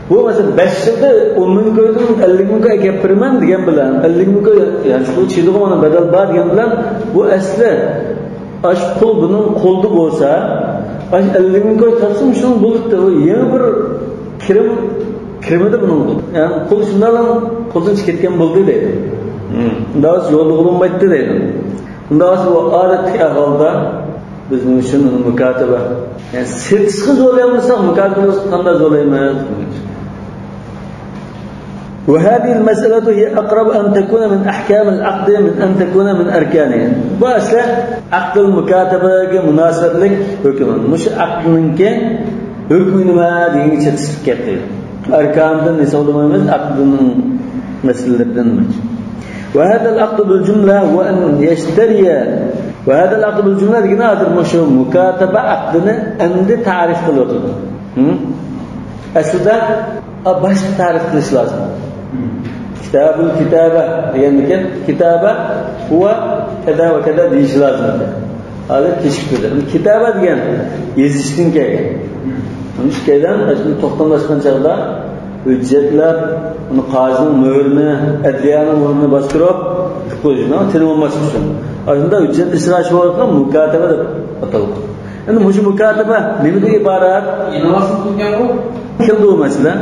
بۇ مەسىلەن، بەش يىلدا ئون مىڭ كويدىن ئەللىك مىڭ كوي ئەكەپ بېرىمەن دېگەن بىلەن، ئەللىك مىڭ كوي، يەنى شۇ چىدىغۇ مانا بەدەل بار دېگەن بىلەن، بۇ ئەسلى ئاشۇ پۇل بۇنىڭ قولىدا بولسا، ئاشۇ ئەللىك مىڭ كوي تاپسا، شۇنىڭ بولۇپتۇ. بۇ يېڭى بىر كىرىم، كىرىمىدى بۇنىڭ. يەنى قۇل شۇنداقلا قولدىن چىقىپ كەتكەن بولدى دەيدۇ. ئۇنداق يوللىغىلى بولمايتتى دەيدۇ. ئۇنداق بۇ ئادەتتىكى ئەھۋالدا بىز مۇشۇنى مۇكاتەبە، يەنى سېتىشقا زورلىيالمىساق، مۇكاتەبە قانداق زورلايمىز؟ وهذه المسألة هي أقرب أن تكون من أحكام العقد من أن تكون من أركانه. بۇ ئەسلى ئەقدىل مۇكاتەبەگە مۇناسىۋەتلىك ھۆكۈم. مۇشۇ ئەقدىنىڭكى ھۆكمى نېمە دېگەنگە چېتىشىپ كەتتى. ئەركاندىن ھېسابلىمايمىز، ئەقدىنىڭ مەسىلىلىرىدىن. وهذا العقد بالجملة هو أن يشتري، وهذا العقد بالجملة دېگىنى ھازىر مۇشۇ مۇكاتەبە ئەقدىنى ئەمدى تەرىپ قىلىۋاتىدۇ. ھىم؟ ئەسلىدە، ئا، باشتا تەرىپ قىلىش لازىم. كىتابۇل كىتابە دېگەندىكىن، كىتابە ھۇۋا كەدە ۋە كەدە دېيىش لازىم. ھازىر كېچىكىپ كەتتى. كىتابە دېگەن يېزىشتىن كەلگەن. ئۇنىڭ ئۈچۈن كەيدەن، شۇنداق توختاملاشقان چاغدا ھۆججەتلەر، ئۇنى قازىنىڭ مۆھرىنى، ئەدلىيەنىڭ مۆھرىنى باستۇرۇپ، قىلىپ قويۇش، تېلىۋالماسلىق ئۈچۈن. ئاشۇنداق ھۆججەت ئىشغا ئاشۇرۇۋاتقان مۇكاتەبە دەپ ئاتالغان. ئەمدى مۇشۇ مۇكاتەبە نېمىدىن ئىبارەت؟ ئىنوۋاتسىيە قىلغانغۇ. كەلدى ئۇ مەسىلە.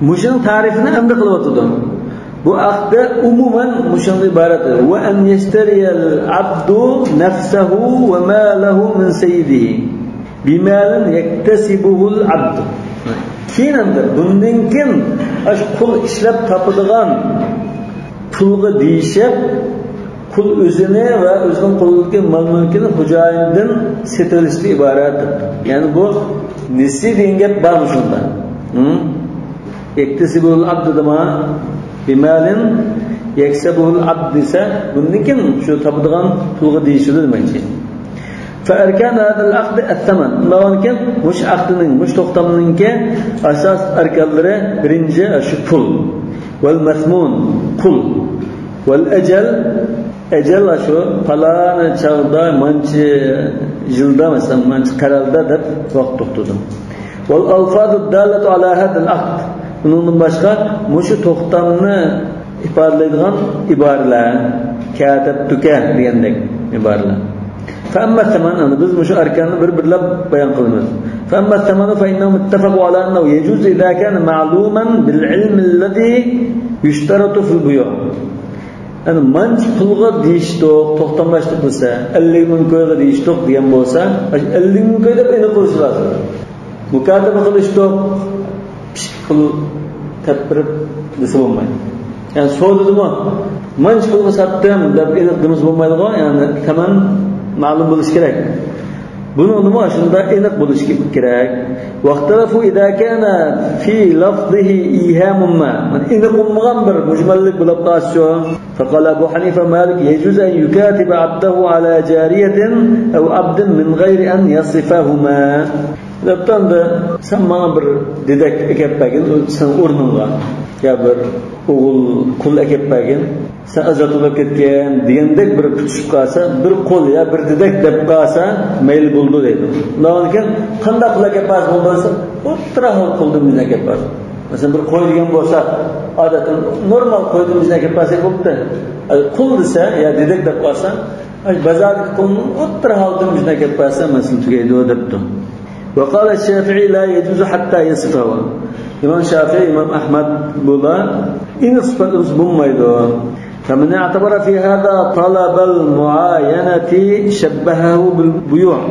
مۇشۇنىڭ تەرىپىنى ئەمدى قىلىۋاتىدۇ. بۇ ئەقىدە ئومۇمەن مۇشۇنىڭدىن ئىبارەت. وأن يشتري العبد نفسه وماله من سيده بمال يكتسبه العبد. كېيىن ئەمدى بۇندىن كېيىن ئاشۇ قۇل ئىشلەپ تاپىدىغان پۇلغا دېيىشىپ، قۇل ئۆزىنى ۋە ئۆزىنىڭ قولىدىكى مال-مۈلكىنى خوجايىندىن سېتىۋېلىشتىن ئىبارەت. يەنى بۇ نېسى دېگەن گەپ بارمۇ شۇندا؟ ھىم؟ يكتسبه العبد دېما، بمال يكسبه العبد دېسە، بۇندىن كېيىن شۇ تاپىدىغان پۇلغا دېيىشىدۇ دېمەكچى. فأركان هذا العقد الثمن. ئۇنداقكەن، مۇشۇ ئەقدىنىڭ، مۇشۇ توختامنىڭكى ئاساس ئەركانلىرى بىرىنچى شۇ پۇل. والمثمون، قۇل. والأجل، ئەجەل شۇ پالان چاغدا، مانچە يىلدا، مەسىلەن، مانچە قەرەلدە دەپ ۋاقىت توختىدى. والألفاظ الدالة على هذا العقد. ئۇنىڭدىن باشقا مۇشۇ توختامنى ئىپادىلەيدىغان ئىبارىلەر، كاتەبتۇكە دېگەندەك ئىبارىلەر. فەممە سەمەن، ئەمدى بىز مۇشۇ ئەركاننى بىر-بىرلەپ بايان قىلىمىز. فەممە سەمەنۇ فەئىننەھۇم ئىتتەفەقۇ ئەلا ئەننەھۇ يەجۇزۇ ئىزا كانە مەلۇمەن بىل ئىلمىللەزى يۇشتەرەتۇ فىل بۇيۇئ. يەنى مانچە پۇلغا دېيىشتۇق، توختاملاشتۇق دېسە، ئەللىك مىڭ كويغا دېيىشتۇق دېگەن بولسا، ئەللىك مىڭ كوي دەپ ئېنىق بولۇشى لازىم. مۇكاتەبە قىلىشتۇق، پىششىق پۇل تەپپىرىپ دېسە بولمايدۇ. يەنى سودىدىمۇ مانچە پۇلغا ساتتىم دەپ ئېنىق دېمىسە بولمايدىغۇ. يەنى تەمەن مەلۇم بولۇشى كېرەك. بۇنىڭدىمۇ ئاشۇنداق ئېنىق بولۇشى كېرەك. واختلفوا إذا كان في لفظه إيهام ما. ئېنىق بولمىغان بىر مۇجمەللىك بولۇپ قالسىچۇ. فقال أبو حنيفة مالك يجوز أن يكاتب عبده على جارية أو عبد من غير أن يصفهما. دەپتۇ، ئەمدى سەن ماڭا بىر دېدەك ئەكەپ بەرگىن، سەن ئورنۇڭغا، يا بىر ئوغۇل قۇل ئەكەپ بەرگىن، سەن ئازاد بولۇپ كەتكىن دېگەندەك بىر پۈتۈشۈپ قالسا، بىر قۇل يا بىر دېدەك دەپ قالسا مەيلى بولىدۇ دەيدۇ. ئۇنداقكەن قانداق قۇل ئەكەپ بەرسە بولىدۇ دېسە، ئوتتۇرا ھال قۇلدىن بىزنى ئەكەپ بەرسە. مەسىلەن، بىر قوي دېگەن بولسا، ئادەتتە نورمال قويدىن بىزنى ئەكەپ بەرسەك بوپتۇ. قۇل دېسە يا دېدەك دەپ قالسا، بازاردىكى قۇلنىڭ ئوتتۇرا ھالىتىنى بىزنى ئەكەپ بەرسە مەسىلە تۈگەيدۇ دەپتۇ. وقال الشافعي لا يجوز حتى يصفه. ئىمام شافىئىي، ئىمام ئەھمەد بۇلار ئېنىق سۈپەتلىمىسە بولمايدۇ. فمن اعتبر في هذا طلب المعاينة شبهه بالبيوع.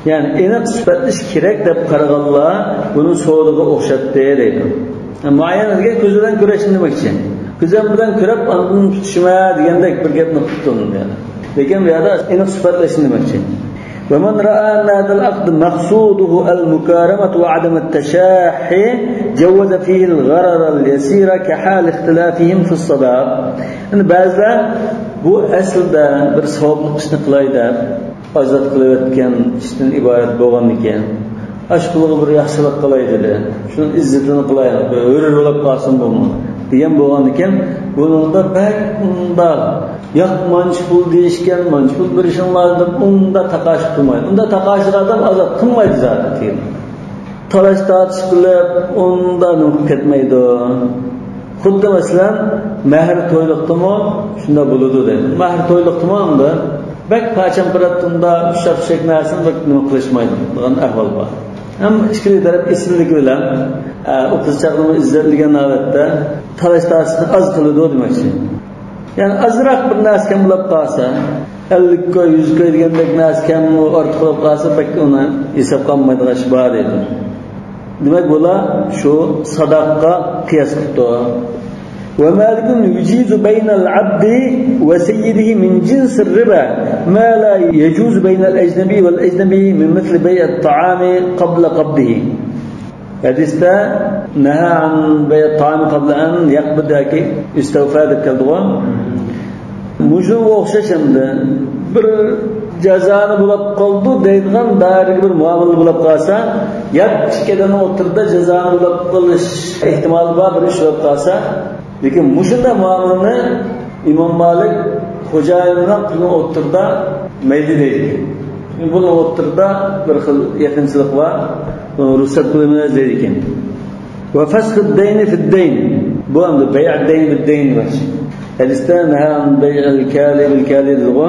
يەنى ئېنىق سۈپەتلىشى كېرەك دەپ قارىغانلار بۇنى سودىغا ئوخشاتتى دەيدۇ. مۇئايەنە دېگەن كۆز بىلەن كۆرۈشنى دېمەكچى. كۆزۈم بىلەن كۆرۈپ ئاندىن تۇتۇشما دېگەندەك بىر گەپنى قىلىپ تۇرۇڭ يەنى. لېكىن بۇ يەردە ئېنىق سۈپەتلەشنى دېمەكچى. ومن رأى أن هذا العقد مقصوده المكارمة وعدم التشاح جوز فيه الغرر اليسير كحال اختلافهم في الصداق. يەنى بەزىلەر بۇ ئەسلىدە بىر ساۋابلىق ئىشنى قىلاي دەپ، ئازاد قىلىۋەتكەن ئىشتىن ئىبارەت بولغاندىكىن، ئاشۇ قۇلغا بىر ياخشىلىق قىلاي دېدى. شۇنىڭ ئىززىتىنى قىلاي، بىر ھۆر بولۇپ قالسۇن بۇمۇ دېگەن بولغاندىكىن، بۇنىڭدا بەك ئۇنداق ياق مانچە پۇل دېيىشكەن، مانچە پۇل بېرىشىڭ لازىم دەپ ئۇنداق تاقاشىپ تۇرمايدۇ. ئۇنداق تاقاشىدىغان ئادەم ئازاد قىلمايدۇ زادى كېيىن. تالاش تارتىش قىلىپ، ئۇنداق نېمە قىلىپ كەتمەيدۇ. خۇددى مەسىلەن، مەھىر تويلۇقتىمۇ شۇنداق بولىدۇ دەيدۇ. مەھىر تويلۇقتىمۇ ئەمدى بەك پاچام پىراتتىمدا ئۇششاق چۈشەك نەرسىنى بەك نېمە قىلىشمايدىغان ئەھۋال بار. ھەم ئىككىلى تەرەپ ئېسىللىكى بىلەن، ئە، ئۇ قىزچاقنىمۇ ئىززەتلىگەن ھالەتتە تالاش تارتىشنى ئاز قىلىدۇ دېمەكچى. يەنى ئازراق بىر نەرسە كەم بولۇپ قالسا، ئەللىك كوي، يۈز كوي دېگەندەك نەرسە كەممۇ ئارتۇق بولۇپ قالسا، بەك ئۇنى ھېسابقا ئالمايدىغان ئىش بار دەيدۇ. دېمەك، بۇلار شۇ ساداققا قىياس قىپتۇ. ومالك يجيز بين العبد وسيده من جنس الربا ما لا يجوز بين الأجنبي والأجنبي من مثل بيع الطعام قبل قبضه. ھەدىستە نەھا ئەن بەيئىت تائام قەبلە ئەن يەقبىد ياكى ئىستەۋفا دەپ كەلدىغۇ. مۇشۇنىڭغا ئوخشاش ئەمدى بىر جازانى بولاپ قالدى دەيدىغان دائىرىدىكى بىر مۇئامىلە بولاپ قالسا، يات ئىككى ئادەمنىڭ ئوتتۇرىدا جازانى بولاپ قېلىش ئېھتىمالى بار بىر ئىش بولاپ قالسا، لېكىن مۇشۇنداق مۇئامىلىنى ئىمام مالىك خوجايىننىڭ قۇلىنىڭ ئوتتۇرىدا مەيلى دەيدىكەن. بۇنىڭ ئوتتۇرىدا بىر خىل يېقىنچىلىق بار، بۇنى رۇخسەت قىلىمىز دەيدىكەن. ۋە فەسخىد دەينى فىد دەين. بۇ ئەمدى بەيئەد دەينى بىد دەين دېمەكچى. ھەدىستە نەھا ئەن بەيئىل كالى بىل كالى دېدىغۇ.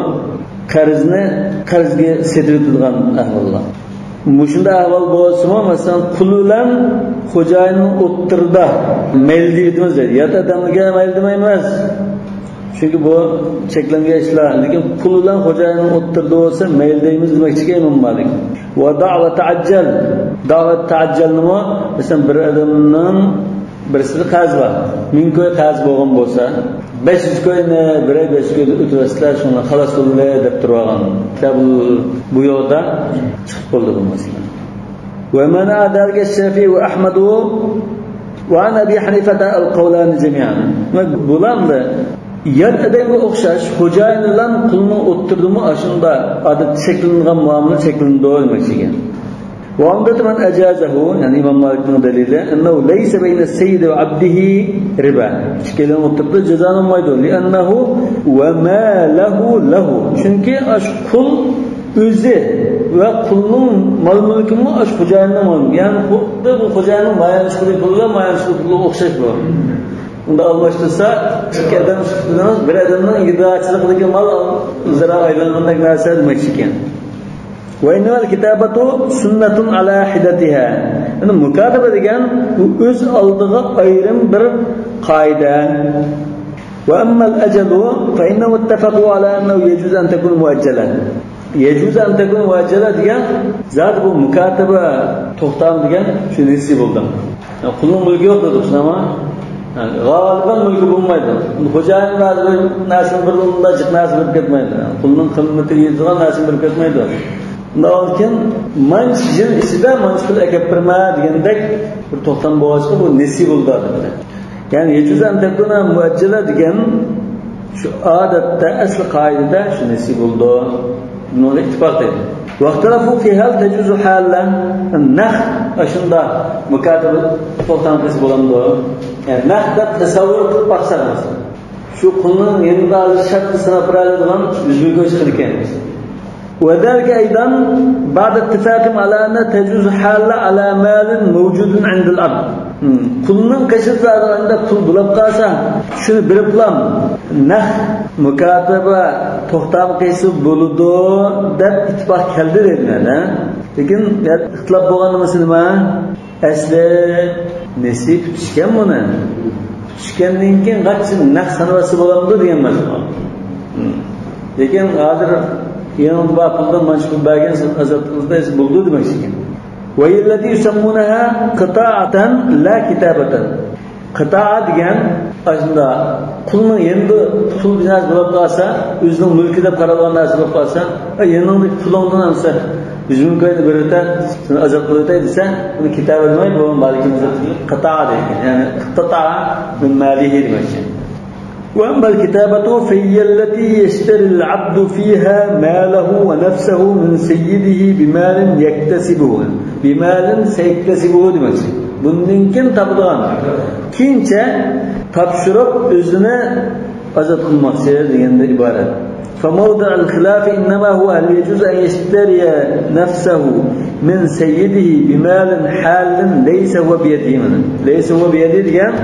قەرزنى قەرزگە سېتىۋېتىدىغان ئەھۋاللار. مۇشۇنداق ئەھۋال بولسىمۇ، مەسىلەن، قۇل بىلەن خوجايىننىڭ ئوتتۇرىدا مەيلى دەيمىز دەيدۇ. يات ئادەمگە مەيلى دېمەيمىز. چۈنكى بۇ چەكلەنگەن ئىشلار. لېكىن قۇل بىلەن خوجايىننىڭ ئوتتۇرىدا بولسا مەيلى دەيمىز دېمەكچىكەن ئىمام مالىك. ۋە دەئۋە تەئەججەل. دەئۋە تەئەججەلنىمۇ، مەسىلەن، بىر ئادەمنىڭ بىرسىدە قەرز بار. مىڭ كوي قەرز بولغان بولسا، بەش يۈز كوينى بېرەي، بەش يۈز كوينى ئۆتۈۋەتسىلەر، شۇڭا خالاس بولدى دەپ تۇرۇۋالغان. كىتابۇل بۇيۇئدا چىقىپ بولدى بۇ مەسىلە. ومنع ذلك الشافعي وأحمد وعن أبي حنيفة القولان جميعا. بۇلار يات ئادەمگە ئوخشاش خوجايىن بىلەن قۇلنىڭ ئوتتۇرىدىمۇ ئاشۇنداق ئادەتتە چەكلىنىدىغان مۇئامىلە چەكلىنىدۇ دېمەكچىكەن. وعمدة من أجازه، يەنى ئىمام مالىكنىڭ دەلىلى، أنه ليس بين السيد وعبده ربا. ئىككىلىنىڭ ئوتتۇرىدا جازا بولمايدۇ. لأنه وماله له. چۈنكى ئاشۇ قۇل ئۆزى ۋە قۇلنىڭ مال-مۈلكىمۇ ئاشۇ خوجايىننىڭ مال-مۈلكى. يەنى خۇددى بۇ خوجايىننىڭ مايانچۇقىدىكى پۇلى بىلەن مايانچۇقىدىكى پۇلى ئوخشاش بۇ. ئۇندا ئالماشتۇرسا، ئىككى ئادەم سۈپىتىدىن بىر ئادەمنىڭ ئىگىدارچىلىقىدىكى مال ئۆزئارا ئايلانغاندەك نەرسە دېمەكچىكەن. وإنما الكتابة سنة على حدتها. يەنى مۇكاتىبە دېگەن ئۇ ئۆز ئالدىغا ئايرىم بىر قائىدە. وأما الأجل فإنهم اتفقوا على أنه يجوز أن تكون مؤجلة. يجوز أن تكون مؤجلة دېگەن زادى بۇ مۇكاتىبە توختامى دېگەن شۇ نېسى بولدى. يەنى قۇلنىڭ مۈلكى يوق دېدۇق، شۇنداقمۇ؟ يەنى غالىبەن مۈلكى بولمايدۇ. خوجايىن بەزى بىر نەرسىنى بېرىدۇ، ئۇندا جىق نەرسە بېرىپ كەتمەيدۇ. يەنى قۇلنىڭ قىممىتىگە يېتىدىغان نەرسىنى بېرىپ كەتمەيدۇ. ئۇنداق بولغاندىكىن مانچە يىل ئىچىدە مانچە پۇل ئەكەپ بېرىمەن دېگەندەك بىر توختام بولغاچقا بۇ نېسى بولدى ئادەتتە. يەنى يەجۇزۇ ئەن تەكۇنە مۇئەججەلە دېگەن شۇ ئادەتتە ئەسلى قائىدىدە شۇ نېسى بولىدۇ. بۇنىڭغا ئىتتىپاق دەيدۇ. ۋەختەلەفۇ فى ھەل تەجۇزۇ ھالە. نەق ئاشۇنداق مۇكاتىبە توختام قىلسا بولامدۇ؟ يەنى نەق دەپ تەسەۋۋۇر قىلىپ باقساق مەسىلەن. شۇ قۇلنىڭ يېنىدا ھازىر شەرتنى ساناپ بېرەلەيدىغان يۈز مىڭ كوي چىقىدىكەن. وذلك أيضا بعد اتفاقهم على أن تجوز حال على مال موجود عند العبد. قۇلنىڭ قېشىدا زادىغاندا پۇل بولاپ قالسا، شۇنى بېرىپلا نەق مۇكاتىبە توختام قىلسا بولىدۇ دەپ ئىتتىپاق كەلدى دەيدۇ مەن. لېكىن ئىختىلاپ بولغان نېمىسى نېمە؟ ئەسلى نېسى پۈتۈشكەن بۇنى. پۈتۈشكەندىن كېيىن قاچان نەق سانىۋەتسە بولامدۇ دېگەن مەسىلە. لېكىن ھازىر يېنىڭدا بار پۇلدىن مانچە پۇل بەرگەن سىز ئازاد قىلدى دېسە بولىدۇ دېمەكچىكەن. وهي التي يسمونها قطاعة لا كتابة. قىتائە دېگەن ئاشۇنداق قۇلنىڭ يېنىدا پۇل بىر نەرسە بولۇپ قالسا، ئۆزىنىڭ مۈلكى دەپ قارالغان نەرسە بولۇپ قالسا، ئە، يېنىڭدىكى پۇلۇڭدىن ئەمسە يۈز مىڭ كوينى بېرىۋېتە، سېنى ئازاد قىلىۋېتەي دېسە، بۇنى كىتابە دېمەي، بۇ مالىكىي مەزھەپتىكى قىتائە دەيدىكەن. يەنى اقتطع من ماله دېمەكچى. وأما الكتابة فهي التي يشتري العبد فيها ماله ونفسه من سيده بمال يكتسبه، بمال سيكتسبه دېمەكچى. بۇندىن كېيىن تاپىدىغان، كېيىنچە تاپشۇرۇپ ئۆزىنى ئازاد قىلماقچى دېگەندىن ئىبارەت. فموضع الخلاف إنما هو هل يجوز أن يشتري نفسه من سيده بمال حال ليس هو بيده. ليس هو بيده دېگەن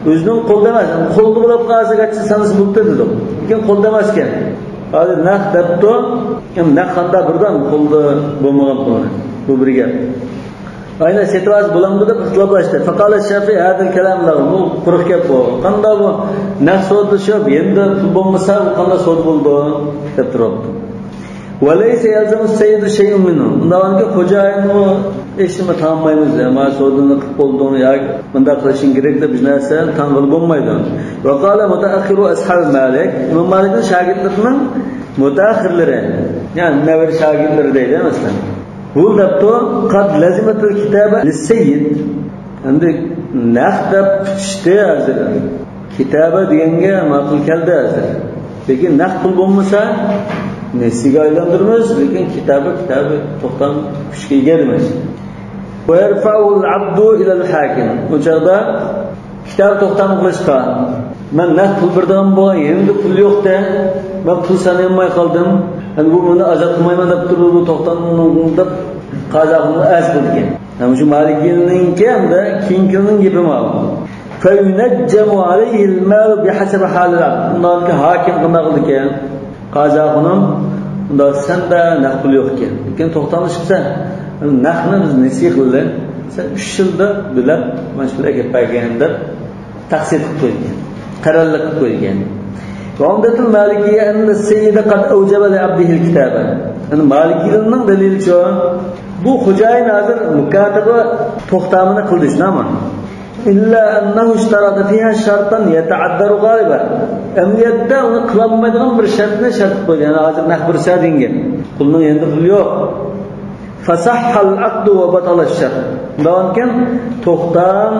ئۆزىنىڭ قولىدا ئەمەس، قولىدا بولۇپ قالسا گەرچە سانىسى بولۇپتۇ دېدۇق. لېكىن قولىدا ئەمەسكەن. ھازىر نەق دەپتۇ، ئەمما نەق قانداق بىردەم قولىدا بولمىغان پۇلنى. بۇ بىر گەپ. ئاينا سېتىۋالسا بولامدۇ دەپ ئىختىلاپلاشتى. فقال الشافعي هذا الكلام لغو. بۇ قۇرۇق گەپ بۇ. قانداق بۇ؟ نەق سودىلىشىپ يېنىدا پۇل بولمىسا بۇ قانداق سودا بولىدۇ؟ دەپ تۇرۇپتۇ. وليس يلزم السيد شيء منه. ئۇنداق بولغانكى خوجايىنمۇ ھېچنېمە تاڭمايمىز، يا ما سودىنى قىلىپ بولدۇڭ ياكى مۇنداق قىلىشىڭ كېرەك دەپ بىر نەرسە تاڭغىلى بولمايدۇ. وقال متأخر أصحاب مالك. ئىمام مالىكنىڭ شاگىرتلىرىنىڭ مۇتەئەخخىرلىرى، يەنى نەۋرە شاگىرتلىرى دەيدۇ مەسىلەن. بۇ دەپتۇ، قد لزمت الكتابة للسيد. ئەمدى نەق دەپ پۈتۈشتى ھازىر. كىتابە دېگەنگە ماقۇل كەلدى ھازىر. لېكىن نەق پۇل بولمىسا، نېسىگە ئايلاندۇرىمىز، لېكىن كىتابە، كىتابە توختام كۈچكە ئىگە دېمەكچى. ويرفعه العبد إلى الحاكم. ئۇ چاغدا كىتاب توختام قىلىشقا، مەن نەق پۇل بېرىدىغان بولغان، يېنىمدا پۇل يوق-دە، مەن پۇل سانىيالماي قالدىم. يەنى بۇ مېنى ئازاد قىلمايمەن دەپ تۇرىدۇ، توختام دەپ قازاخۇنغا ئەرز قىلىدىكەن. يەنى مۇشۇ مالىكىنىڭكى ھەمدە كېيىنكىنىڭ گېپى ماۋۇ. فينجم عليه المال بحسب حال العبد. ئۇنداق ھاكىم قانداق قىلىدىكەن؟ قازاخۇنۇم، ئۇنداق سەندە نەق پۇل يوق ئىكەن. لېكىن توختاملىشىپسەن، نەقنى بىز نېسى قىلدى. سەن ئۈچ يىلدا بۆلەپ، مانا شۇ پۇل ئەكەپ بەرگىن دەپ تەقسىر قىلىپ قويدى. قەرەللىك قىلىپ قويدى. وعمدة المالكية أن السيد قد أوجب لعبده الكتابة. يەنى مالىكىيلەرنىڭ دەلىلىچۇ، بۇ خوجايىن ھازىر مۇكاتىبە توختامىنى قىلدى، شۇنداقمۇ؟ إلا أنه اشترط فيها شرطا يتعذر غالبا. ئەمەلىيەتتە ئۇنى قىلالمايدىغان بىر شەرتنى شەرت قىلىپ قويدى. يەنى ھازىر نەق بىر سەدىنگە. قۇلنىڭ يېنىدا پۇل يوق. فصح العقد وبطل الشرط. بولغانكەن، توختام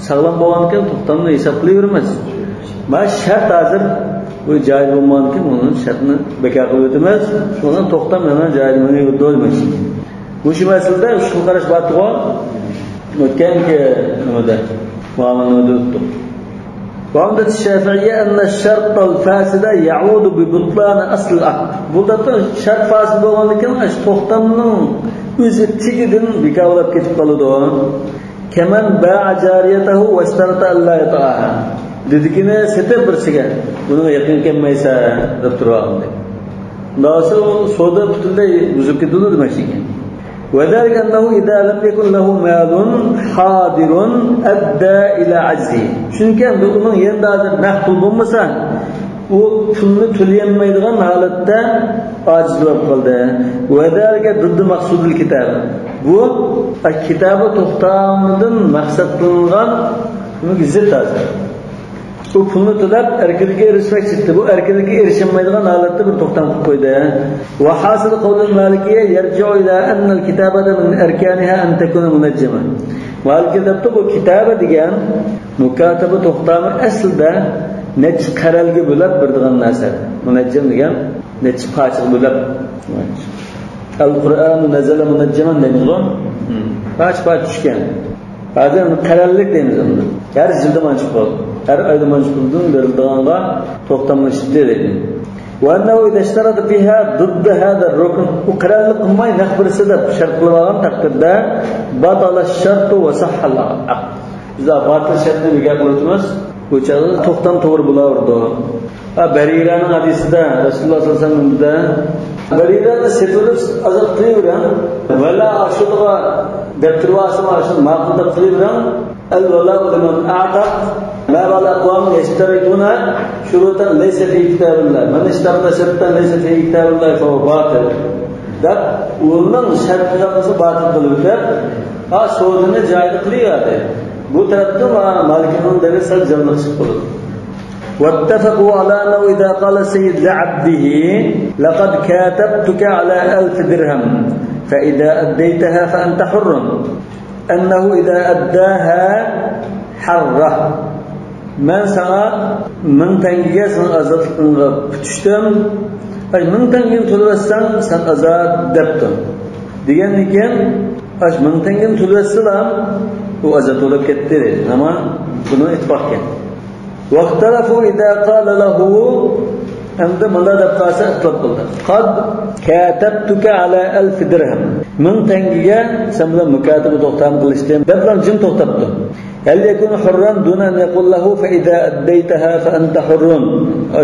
ساغلام بولغانكەن، توختامنى ھېساب قىلىۋېرىمىز. ما شەرت ھازىر بۇ جايىز بولمىغانكەن، ئۇنىڭ شەرتىنى بىكار قىلىۋېتىمىز. شۇنىڭ توختام يەنە جايىز بولمايدۇ دېمەكچى. مۇشۇ مەسىلىدە ئۈچ خىل قاراش بارتىغۇ. ئۆتكەنكى نېمىدە، مۇئامىلىنى ئۆتتۇق. وعمدة الشافعية أن الشرط الفاسد يعود ببطلان أصل العقد. بۇ دەپتە شەرت فاسىد بولغاندىن كېيىن، ئاشۇ توختامنىڭ ئۆزى تېگىدىن بىكار بولۇپ كېتىپ قالىدۇ. كمن باع جاريته واشترط ألا يطأها. دېدىكىنى سېتىپ بىرسىگە، بۇنىڭغا يېقىن كەلمەيسەن دەپ تۇرۇۋالغان. ئۇنداقسا ئۇ سودا پۈتۈنلەي بۇزۇلۇپ كېتىدۇ دېمەكچىكەن. وذلك أنه إذا لم يكن له مال حاضر أدى إلى عجزه. چۈنكى ئەمدى ئۇنىڭ يېنىدا ھازىر نەق پۇل بولمىسا، ئۇ پۇلنى تۆلىيەلمەيدىغان ھالەتتە ئاجىز بولۇپ قالدى. وذلك ضد مقصود الكتابة. بۇ كىتابە توختامىدىن مەقسەت قىلىنغان زىت ھازىر. ئۇ پۇلنى تۆلەپ، ئەركىنلىككە ئېرىشمەكچى ئىدى. بۇ ئەركىنلىككە ئېرىشەلمەيدىغان ھالەتتە بىر توختام قىلىپ قويدى. وحاصل قول المالكية يرجع إلى أن الكتابة من أركانها أن تكون منجمة. مالىكىي دەپتۇ، بۇ كىتابە دېگەن مۇكاتىبە توختامى ئەسلىدە نەچچە قەرەلگە بۆلەپ بېرىدىغان نەرسە. مۇنەججەم دېگەن نەچچە پارچىغا بۆلەپ. القرآن نزل منجما دەيمىزغۇ؟ پارچە-پارچە چۈشكەن. ھازىر ئۇنى قەرەللىك دەيمىز ئۇنى. ھەر يىلدا مانچە پۇل، ھەر ئايدا مانچە پۇلدىن بېرىلىدىغانغا توختاملىشىپتۇ دەيدۇ. وأنه إذا اشترط فيها ضد هذا الركن، ئۇ قەرەللىك قىلماي نەق بىرسى دەپ شەرت قىلىۋالغان تەقدىردە، بطل الشرط وصح العقد. بىز باتىل شەرتنى بىكار قىلىۋېتىمىز. بۇ چاغدا توختام توغرا بولاۋېرىدۇ. ھا، بەرىرەنىڭ ھەدىسىدە رەسۇلۇللا سەللەللاھۇ ئەلەيھى ۋەسەللەم دېدى، بەرىرەنى سېتىۋېلىپ ئازاد قىلىۋېرىڭ. ۋەلا ئاشۇلىغا دەپ تۇرۇۋالسىمۇ، ئاشۇنى ماقۇل دەپ قىلىۋېرىڭ. الولاء لمن أعتق، ما بال أقوام يشترطون شروطا ليس في كتاب الله، من اشترط شرطا ليس في كتاب الله فهو باطل دەپ، ئۇنىڭ شەرتلىرىنى باتىل قىلىۋېتىپ، ھا، سودىنى جايىدا قىلىۋەردى. بۇ تەرەپتىن مالىكىنىڭ دەلىلى سەل جانلىق چىقىپ قالىدۇ. واتفقوا على أنه إذا قال السيد لعبده: لقد كاتبتك على ألف درهم، فإذا أديتها فأنت حر، أنه إذا أداها حره. مەن ساڭا مىڭ تەڭگىگە سېنىڭ ئازادلىقىڭغا پۈتۈشتۈم. ئاي، مىڭ تەڭگىنى تۆلىۋەتسەڭ، سەن ئازاد دەپتۇ. دېگەندىن كېيىن، ئاش مىڭ تەڭگىنى تۆلىۋەتسىلا، ئۇ ئازاد بولۇپ كەتتى دەيدۇ. ئەمما بۇنىڭ ئىتتىپاق ئىكەن. واختلفوا إذا قال له، ئەمدى مۇنداق دەپ قالسا ئىختىلاپ قىلدى. قد كاتبتك على ألف درهم. مىڭ تەڭگىگە سەن بىلەن مۇكاتىبە توختام قىلىشتىم دەپلا جىم توختاپتۇ. هل يكون حرا دون أن يقول له فإذا أديتها فأنت حر؟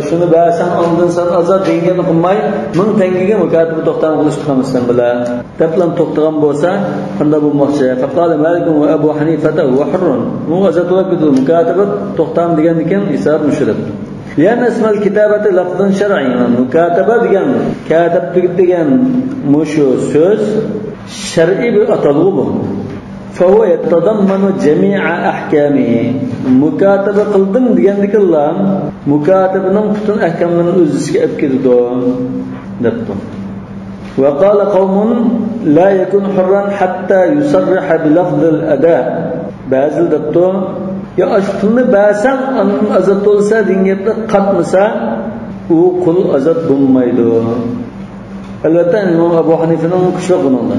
شۇنى بەرسەڭ ئاندىن سەن ئازاد دېگەن گەپنى قىلماي، مىڭ تەڭگىگە مۇكاتىبە توختام قىلىشتى قىلمىسەن بىلە دەپلا توختىغان بولسا، قانداق بولماقچى؟ فقال مالك وأبو حنيفة هو حر. ئۇ ئازاد بولۇپ كېتىدۇ. مۇكاتىبە توختام دېگەندىن كېيىن ھېساب مۇشۇ دەپتۇ. لأن اسم الكتابة لفظ شرعي. مۇكاتىبە دېگەن، كاتبتك دېگەن مۇشۇ سۆز شەرئىي بىر ئاتالغۇ بۇ. فهو يتضمن جميع أحكامه. مۇكاتىبە قىلدىم دېگەندىكىنلا مۇكاتىبىنىڭ پۈتۈن ئەھكاملىرىنى ئۆز ئىچىگە ئېلىپ كېلىدۇ دەپتۇ. وقال قوم لا يكون حرا حتى يصرح بلفظ الأداء. بەزىلەر دەپتۇ، يا ئاشۇ پۇلنى بەرسەڭ ئاندىن ئازاد بولىسەن دېگەن گەپنى قاتمىسا، ئۇ قۇل ئازاد بولمايدۇ. ئەلۋەتتە، ئىمام ئەبۇ ھەنىفىنىڭ كۈچى يوق بۇنىڭدا.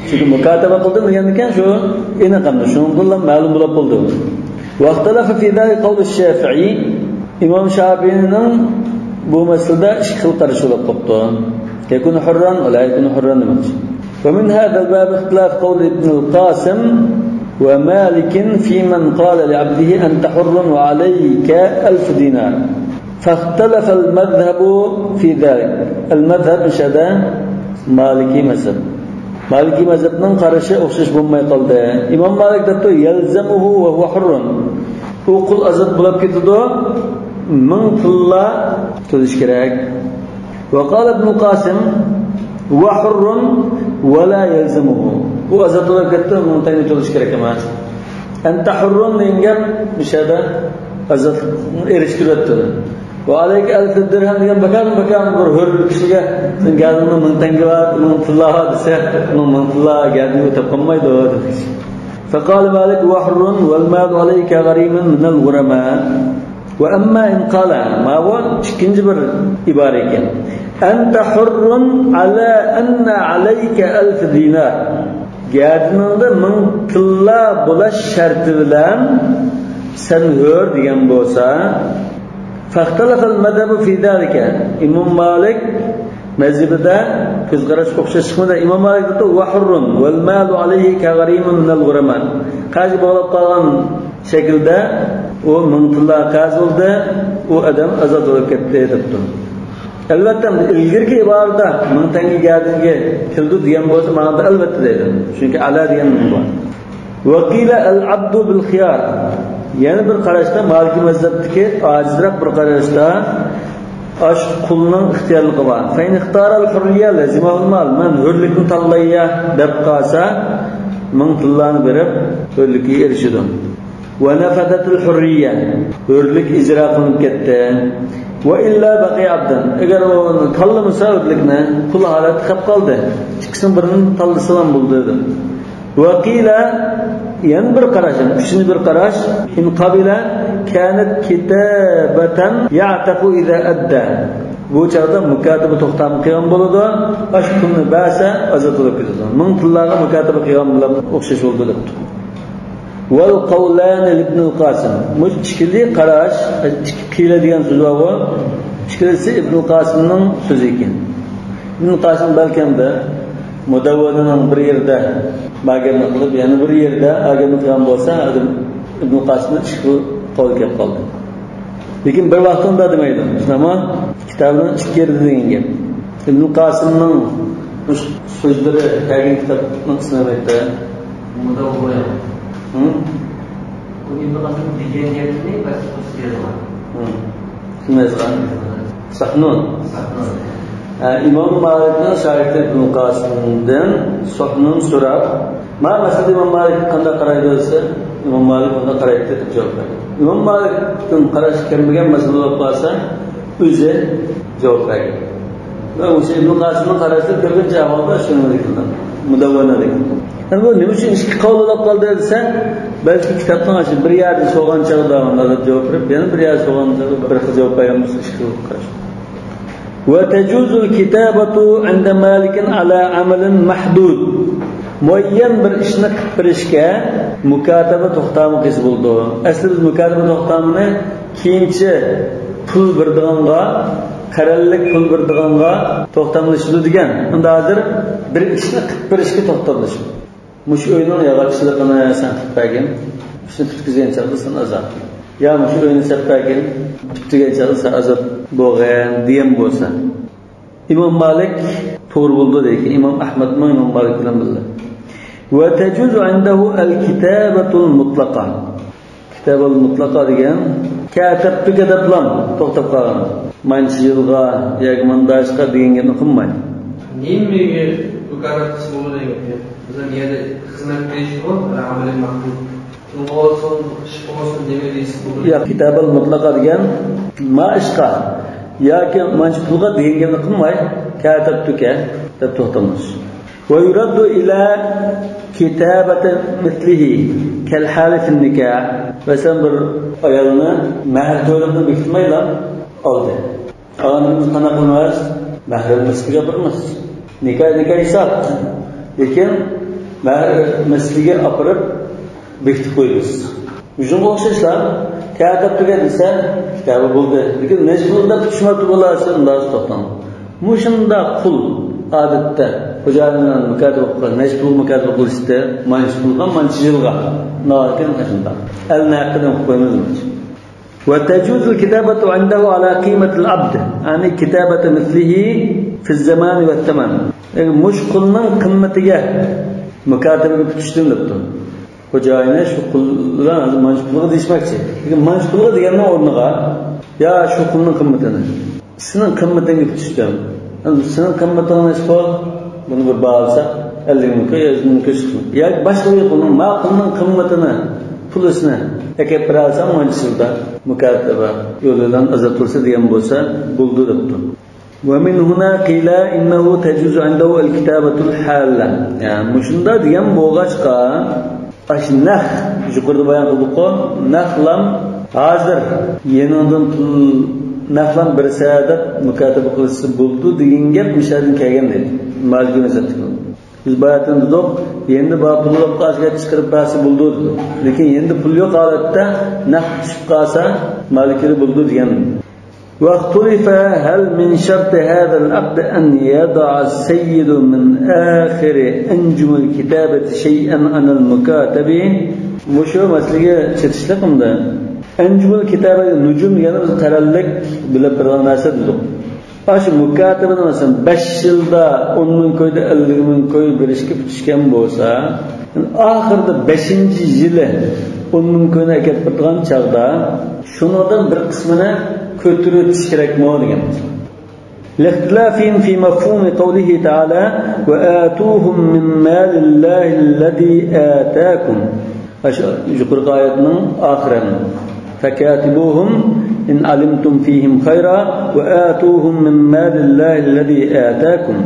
چۈنكى مۇكاتىبە قىلدىم دېگەندىكىن شۇ ئېنىق ئەمدى، شۇنىڭدىنلا مەلۇم بولۇپ بولدى. واختلف في ذلك قول الشافعي. ئىمام شافىئىنىڭ بۇ مەسىلىدە ئىككى خىل قارىشى بولۇپ قاپتۇ. يكون حرا ولا يكون حرا دېمەكچى. ومن هذا الباب اختلاف قول ابن القاسم ومالك في من قال لعبده أنت حر وعليك ألف دينار. فاختلف المذهب في ذلك. المذهب مۇشۇ يەردە مالىكىي مەزھەپ. مالىكىي مەزھەپنىڭ قارىشى ئوخشاش بولماي قالدى. ئىمام مالىك دەپتۇ، يلزمه وهو حر. ئۇ قۇل ئازاد بولۇپ كېتىدۇ، مىڭ تىللا تۆلىشى كېرەك. وقال ابن القاسم هو حر ولا يلزمه. ئۇ ئازاد بولۇپ كەتتى، مىڭ تەڭگە تۆلىشى كېرەك ئەمەس. أنت حر دېگەن گەپ مۇشۇ يەردە ئازادلىقنى ئېرىشتۈرۈۋەتتى. وعليك ألف درهم دېگەن بىكار، بىكار بىر ھۆر بىر كىشىگە سەن گەدىنىڭدە مىڭ تەڭگە بار، مىڭ تىللا بار دېسە، ئۇنىڭ مىڭ تىللا گەدىنىگە ئۆتۈپ قالمايدۇ دېدى. فقال مالك هو حر والمال عليك غريم من الغرماء. وأما إن قال، ماۋۇ ئىككىنچى بىر ئىبارە ئىكەن. أنت حر على أن عليك ألف دينار. گەدىنىڭدە مىڭ تىللا بولاش شەرتى بىلەن سەن ھۆر دېگەن بولسا، فاختلف المذهب في ذلك. ئىمام مالىك مەزھىپىدە كۆز قاراش ئوخشاش چىقمىدى. ئىمام مالىك دەيدۇ، وحر والمال عليه كغريم من الغرماء. قەرزگە بولۇپ قالغان شەكىلدە ئۇ مىڭ تىللا قەرز بولدى، ئۇ ئادەم ئازاد بولۇپ كەتتى دەپتۇ. ئەلۋەتتە، ئىلگىرىكى ئىبارىدە مىڭ تەڭگە گەدىنگە كېلىدۇ دېگەن بولسا، مانا ئەلۋەتتە دەيدۇ. چۈنكى ئەلا دېگەن مىڭ بار. وقيل العبد بالخيار. يەنە بىر قاراشتا، مالىكىي مەزھەپتىكى ئاجىزراق بىر قاراشتا، ئاشۇ قۇلنىڭ ئىختىيارلىقى بار. فإن اختار الحرية لزمه المال. مەن ھۆرلۈكنى تاللاييا دەپ قالسا، مىڭ تىللانى بېرىپ، ھۆرلۈككە ئېرىشىدۇ. ونفذت الحرية. ھۆرلۈك ئىجرا قىلىنىپ كەتتى. وإلا بقي عبدا. ئەگەر ئۇ تاللىمىسا ھۆرلۈكنى، قۇل ھالەتتە قېلىپ قالدى. ئىككىسىنىڭ بىرىنى تاللىسىلا بولدى دېدى. وقيل، يەنە بىر قاراش، يەنى ئۈچىنچى بىر قاراش، إن قبل كانت كتابة يعتق إذا أدى. بۇ چاغدا مۇكاتىبە توختامى قىلغان بولىدۇ. ئاشۇ پۇلنى بەرسە، ئازاد بولۇپ كېتىدۇ. مىڭ تىللاغا مۇكاتىبە قىلغان بىلەن ئوخشاش بولىدۇ دەپتۇ. والقولان لابن القاسم. مۇشۇ ئىككىلى قاراش، ئىككى قىيلە دېگەن سۆز بارغۇ. ئىككىلىسى ئىبنۇل قاسىمنىڭ سۆزى ئىكەن. ئىبنۇل قاسىم بەلكەم بىر مۇدەۋۋەنىنىڭ بىر يېرىدە بار گەپنى قىلىپ، يەنە بىر يېرىدە ئا گەپنى قىلغان بولسا، ئادەم ئىبنۇل قاسىمنىڭ ئىككى قول كەپ قالدى. لېكىن بىر ۋاقىتتا ئۇنداق دېمەيدۇ. شۇنداقمۇ؟ كىتابنىڭ ئىككى يېرىدە دېگەن گەپ. ئىبنۇل قاسىمنىڭ مۇشۇ سۆزلىرى كەلگەن كىتابنىڭ ئىسمى نېمە ئىدى؟ مۇدەۋۋەنە. ھە؟ ئۇ ئىبنۇل قاسىم دېگەن گەپنى باشقا سۆز يازغان. ھە. كىم يازغان؟ سەھنۇن. سەھنۇن. ھە، ئىمام مالىكنىڭ شاگىرتى ئىبنۇل قاسىمدىن سەھنۇن سوراپ، ما مەسىلىدە ئىمام مالىك قانداق قارايدۇ دېسە، ئىمام مالىك مۇنداق قارايتتى دەپ جاۋاب بەردى. ئىمام مالىكتىن قاراش كەلمىگەن مەسىلە بولۇپ قالسا، ئۆزى جاۋاب بەرگەن. ۋە مۇشۇ ئىبنۇل قاسىمنىڭ قاراشلىرى كۆپىنچە ئەھۋالدا شۇنىڭ دېگىنى، مۇدەۋۋەنە دېگەن. يەنى بۇ نېمە ئۈچۈن ئىككى قول بولۇپ قالدى دېسە، بەلكى كىتابنىڭ ئاشۇ بىر يەردە سورىغان چاغدا مۇنداق دەپ جاۋاب بېرىپ، يەنە بىر يەردە سورىغان چاغدا بىر خىل جاۋاب بەرگەن بولسا، ئىككى خىل قاراش. وتجوز الكتابة عند مالك على عمل محدود. مۇئەييەن بىر ئىشنى قىلىپ بېرىشكە مۇكاتەبە توختامى قىلسا بولىدۇ. ئەسلى بىز مۇكاتەبە توختامىنى كېيىنچە پۇل بېرىدىغانغا، قەرەللىك پۇل بېرىدىغانغا توختاملىشىدۇ دېگەن. ئەمدى ھازىر بىر ئىشنى قىلىپ بېرىشكە توختاملىشىدۇ. مۇشۇ ئۆينىڭ ياغاچچىلىقىنى سەن قىلىپ بەرگىن، ئىشنى پۈتكۈزگەن چاغدا سەن ئازاد. يا مۇشۇ ئۆينى سەپ بەرگىن، پۈتتۈرگەن چاغدا سەن ئازاد بولغىن دېگەن بولسا، ئىمام مالىك توغرا بولىدۇ دەيدىكەن. ئىمام ئەھمەدمۇ ئىمام مالىك بىلەن بىللە. وتجوز عنده الكتابة المطلقة. كتابة المطلقة دېگەن كتبتك دەپلا توختاپ قالغان. مانچە يىلغا ياكى مانداشقا دېگەن گەپنى قىلمايدۇ. نېمىگە ۋاكالەت قىلسا بولىدۇ دەيمەن. بىزنىڭ يەردە خىزمەت بېرىشكىغۇ، ئەمەلىي مەقسەت. پۇلغا بولسۇن، ئىشقا بولسۇن، نېمە دېيسە بولىدۇ. ياق، كتابة المطلقة دېگەن ما ئىشقا ياكى مانچە پۇلغا دېگەن گەپنى قىلماي، كتبتك دەپ توختىماس. ويرد إلى كتابة مثله كالحال في النكاح. مەسىلەن، بىر ئايالنى مەھىر تۆلىمىنى بېكىتمەيلا ئالدى. ئالغاندا بىز قانداق قىلىمىز؟ مەھرىنى مەسچىتكە ئاپىرىمىز. نىكاھ، نىكاھ ھېساب. لېكىن مەھرى مەسچىتكە ئاپىرىپ بېكىتىپ قويىمىز. شۇنىڭغا ئوخشاشلا، كتبتك دېسە، كتابة بولدى. لېكىن نەچچە پۇلدا پۈتۈشمەپتۇ بولارسەن، ئۇنداق توختاڭ. مۇشۇنداق پۇل ئادەتتە خوجايىن بىلەن مۇكاتىبە قىلغان، نەچچە پۇلغا مۇكاتىبە قىلىشتى، مانچە پۇلغا، مانچە يىلغا. ناھايىتى شۇنداق. ئەلنى ھەققىدىن قويمىز. وتجوز الكتابة عنده على قيمة العبد، يعني كتابة مثله في الزمان والثمن. يەنى مۇشۇ قۇلنىڭ قىممىتىگە مۇكاتىبىگە پۈتۈشتۈم دەپتۇ. خوجايىنى شۇ قۇل بىلەن ھازىر مانچە پۇلغا دېيىشمەكچى. لېكىن مانچە پۇلغا دېگەننىڭ ئورنىغا، يا شۇ قۇلنىڭ قىممىتىنى، سېنىڭ قىممىتىڭگە پۈتۈشتۈم. سېنىڭ قىممىتىڭ نەچچە پۇل؟ بۇنى بىر باھالىساق، ئەللىك مىڭ كوي، يۈز مىڭ كوي چىقىدۇ. ياكى باشقا بىر قۇلنىڭ، ما قۇلنىڭ قىممىتىنى، پۇلىسىنى ئەكەپ بېرەلىسەڭ، مانچە يىلدا مۇكاتىبە يولى بىلەن ئازاد قىلسا دېگەن بولسا، بولىدۇ دەپتۇ. ومن هنا قيل إنه تجوز عنده الكتابة الحالة. يەنى مۇشۇنداق دېگەن بولغاچقا، ئاشۇ نەق، يۇقىرىدا بايان قىلدۇققۇ، نەقلا ھازىر يېنىڭدىن پۇل نەقلا بېرىسە دەپ مۇكاتىبە قىلسا بولىدۇ دېگەن گەپ مۇشۇ يەردىن كەلگەن دەيدۇ. مالىكىي مەزھەپتىكى. بىز باياتىن دېدۇق، يېنىدا بار پۇل بولۇپ قالسا چىقىرىپ بەرسە بولىدۇ دېدۇق. لېكىن يېنىدا پۇل يوق ھالەتتە نەق چۈشۈپ قالسا مالىكىلى بولىدۇ دېگەن. واختلف هل من شرط هذا العقد أن يدع السيد من آخر أنجم الكتابة شيئا عن المكاتب. مۇشۇ مەسىلىگە چېتىشلىق ئەمدى. ئەنجۇمۇل كىتابە، نۇجۇم دېگەننى بىز قەرەللىك بىلىپ بېرىدىغان نەرسە دېدۇق. ئاشۇ مۇكاتىبىنى مەسىلەن بەش يىلدا ئون مىڭ كوي، ئەللىك مىڭ كوي بېرىشكە پۈتۈشكەن بولسا، ئاخىرىدا بەشىنچى يىلى ئون مىڭ كوينى ئەكەپ بېرىدىغان چاغدا شۇنىڭدىن بىر قىسمىنى كۆتۈرۈۋېتىش كېرەكمۇ دېگەن. لاختلافهم في مفهوم قوله تعالى: وآتوهم من مال الله الذي آتاكم. ئاشۇ يۇقىرىقى ئايەتنىڭ ئاخىرى. فكاتبوهم إن علمتم فيهم خيرا وآتوهم من مال الله الذي آتاكم.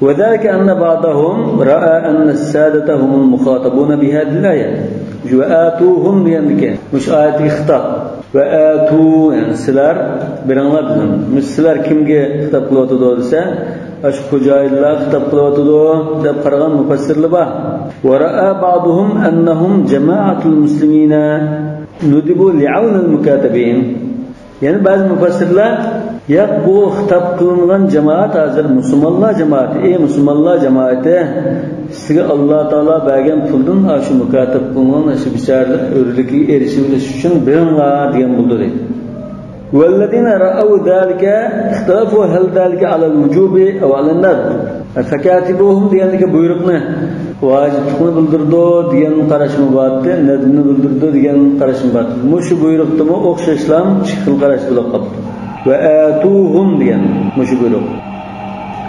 وذلك أن بعضهم رأى أن السادة هم المخاطبون بهذه الآية. وآتوهم دېگەندىكى مۇشۇ ئايەتتىكى خىتاب. ۋە ئەتۇ، يەنى سىلەر بېرىڭلار دېگەن. مۇشۇ سىلەر كىمگە خىتاب قىلىۋاتىدۇ دېسە، ئاشۇ خوجايىنلار خىتاب قىلىۋاتىدۇ دەپ قارىغان مۇپەسسىرلەر بار. ورأى بعضهم أنهم جماعة المسلمين ندبوا لعون المكاتبين. يەنە بەزى مۇپەسسىرلەر، ياق، بۇ خىتاب قىلىنغان جامائەت ھازىر مۇسۇلمانلار جامائىتى، ئەي مۇسۇلمانلار جامائىتى، سىزگە ئاللا تائالا بەرگەن پۇلدىن ئاشۇ مۇكاتىب قىلىنغان ئاشۇ بىچارىلەر ھۆرلۈكىگە ئېرىشىۋېلىش ئۈچۈن بېرىڭلار دېگەن بولدى دەيدۇ. والذين رأوا ذلك اختلفوا هل ذلك على الوجوب أو على الندب. فكاتبوهم دېگەندىكى بۇيرۇقنى ۋاجىپلىقنى بىلدۈرىدۇ دېگەن قاراشمۇ بار ئىدى، نەدبنى بىلدۈرىدۇ دېگەن قاراشمۇ بار ئىدى. مۇشۇ بۇيرۇقتىمۇ ئوخشاشلا ئىككى خىل قاراش بولۇپ قاپتۇ. وآتوهم دېگەن مۇشۇ بۇيرۇق.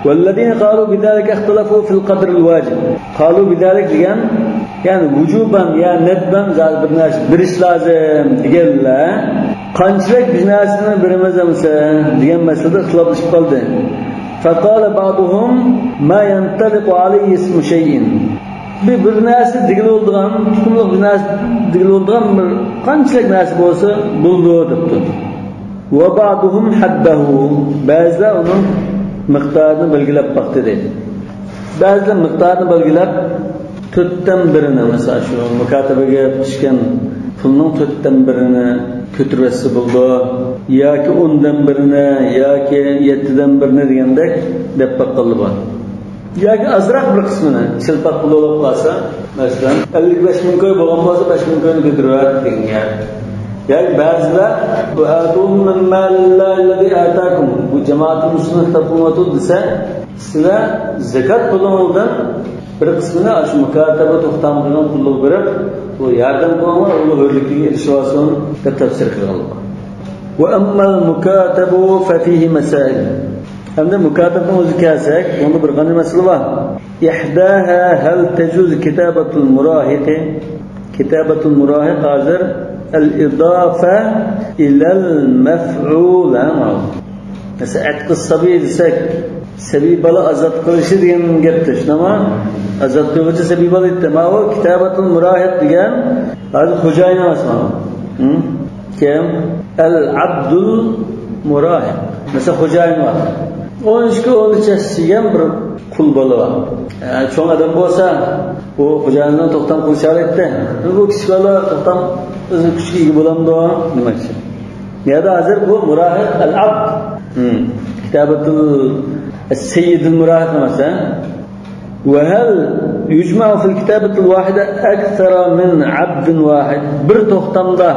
والذين قالوا بذلك اختلفوا في القدر الواجب. قالوا بذلك دېگەن، يەنى ۋۇجۇبەن يا نەدبەن زادى بىر نەرسە بېرىش لازىم دېگەنلەر، قانچىلىك بىر نەرسىنى بېرىمىز ئەمىسە دېگەن مەسىلىدە ئىختىلاپلىشىپ قالدى. فقال بعضهم ما ينطلق عليه اسم شيء. بىر، بىر نەرسە دېگىلى بولىدىغان، تۇتۇملۇق بىر نەرسە دېگىلى بولىدىغان بىر قانچىلىك نەرسە بولسا بولىدۇ دەپتۇ. وبعضهم حده، بەزىلەر ئۇنىڭ مىقدارىنى بەلگىلەپ باقتى دەيدۇ. بەزىلەر مىقدارىنى بەلگىلەپ، تۆتتىن بىرىنى، مەسىلەن، شۇ مۇكاتىبىگە چۈشكەن پۇلنىڭ تۆتتىن بىرىنى كۆتۈرۈۋەتسە بولىدۇ، ياكى ئوندىن بىرىنى، ياكى يەتتىدىن بىرىنى دېگەندەك دەپ باققانلار بار. ياكى ئازراق بىر قىسمىنى، چىلپاق پۇل بولۇپ قالسا، مەسىلەن، ئەللىك بەش مىڭ كوي بولغان بولسا، بەش مىڭ كوينى كۆتۈرۈۋەت دېگەن گەپ. ياكى بەزىلەر، وآتوهم من مال الله الذي آتاكم، بۇ جامائەتنىڭ ئۈستىدىن خىتاب قىلىنىۋاتىدۇ دېسە، سىلەر زاكات پۇلىڭىزدىن بىر قىسمىنى ئاشۇ مۇكاتەبە توختامىغا قۇللۇققا بېرىپ، بۇ ياردەم قىلىڭلار، ئۇ ھۆرلۈكىگە ئېرىشىۋالسۇن دەپ تەپسىر قىلغانلار. وأما المكاتب ففيه مسائل. ئەمدى مۇكاتەبنىڭ ئۆزىگە كەلسەك، بۇنىڭدا بىر قانچە مەسىلە بار. إحداها هل تجوز كتابة المراهق؟ كتابة المراهق ھازىر الإضافة إلى المفعول. مەسىلەن، ئەتقى سەبىي دېسەك، سەبىي بالا ئازاد قىلىشى دېگەن گەپتە، شۇنداقمۇ؟ ئازاد قىلغۇچى سەبىي بالا ئىدى. ماۋۇ كىتابەتۇل مۇراھىق دېگەن ھازىر خوجايىن ئەمەسمۇ؟ ھە؟ كىم؟ ئەل ئابدۇل مۇراھىق. مەسىلەن، خوجايىن بار. ئون ئىككى، ئون ئۈچ ياش يېگەن بىر قۇل بالا بار. ئە، چوڭ ئادەم بولسا، بۇ خوجايىننىڭ توختام قىلىشى ئالايتتى. بۇ كىچىك بالا توختام ئۆزى كۈچكە ئىگە بولامدۇ؟ دېمەكچى. يا ھازىر بۇ مۇراھىق ئەل ئابد. ھىم. كىتابەتۇل سەييىدىل مۇراھىق ئەمەس، ھە؟ وهل يجمع في الكتابة الواحدة أكثر من عبد واحد؟ بىر توختامدا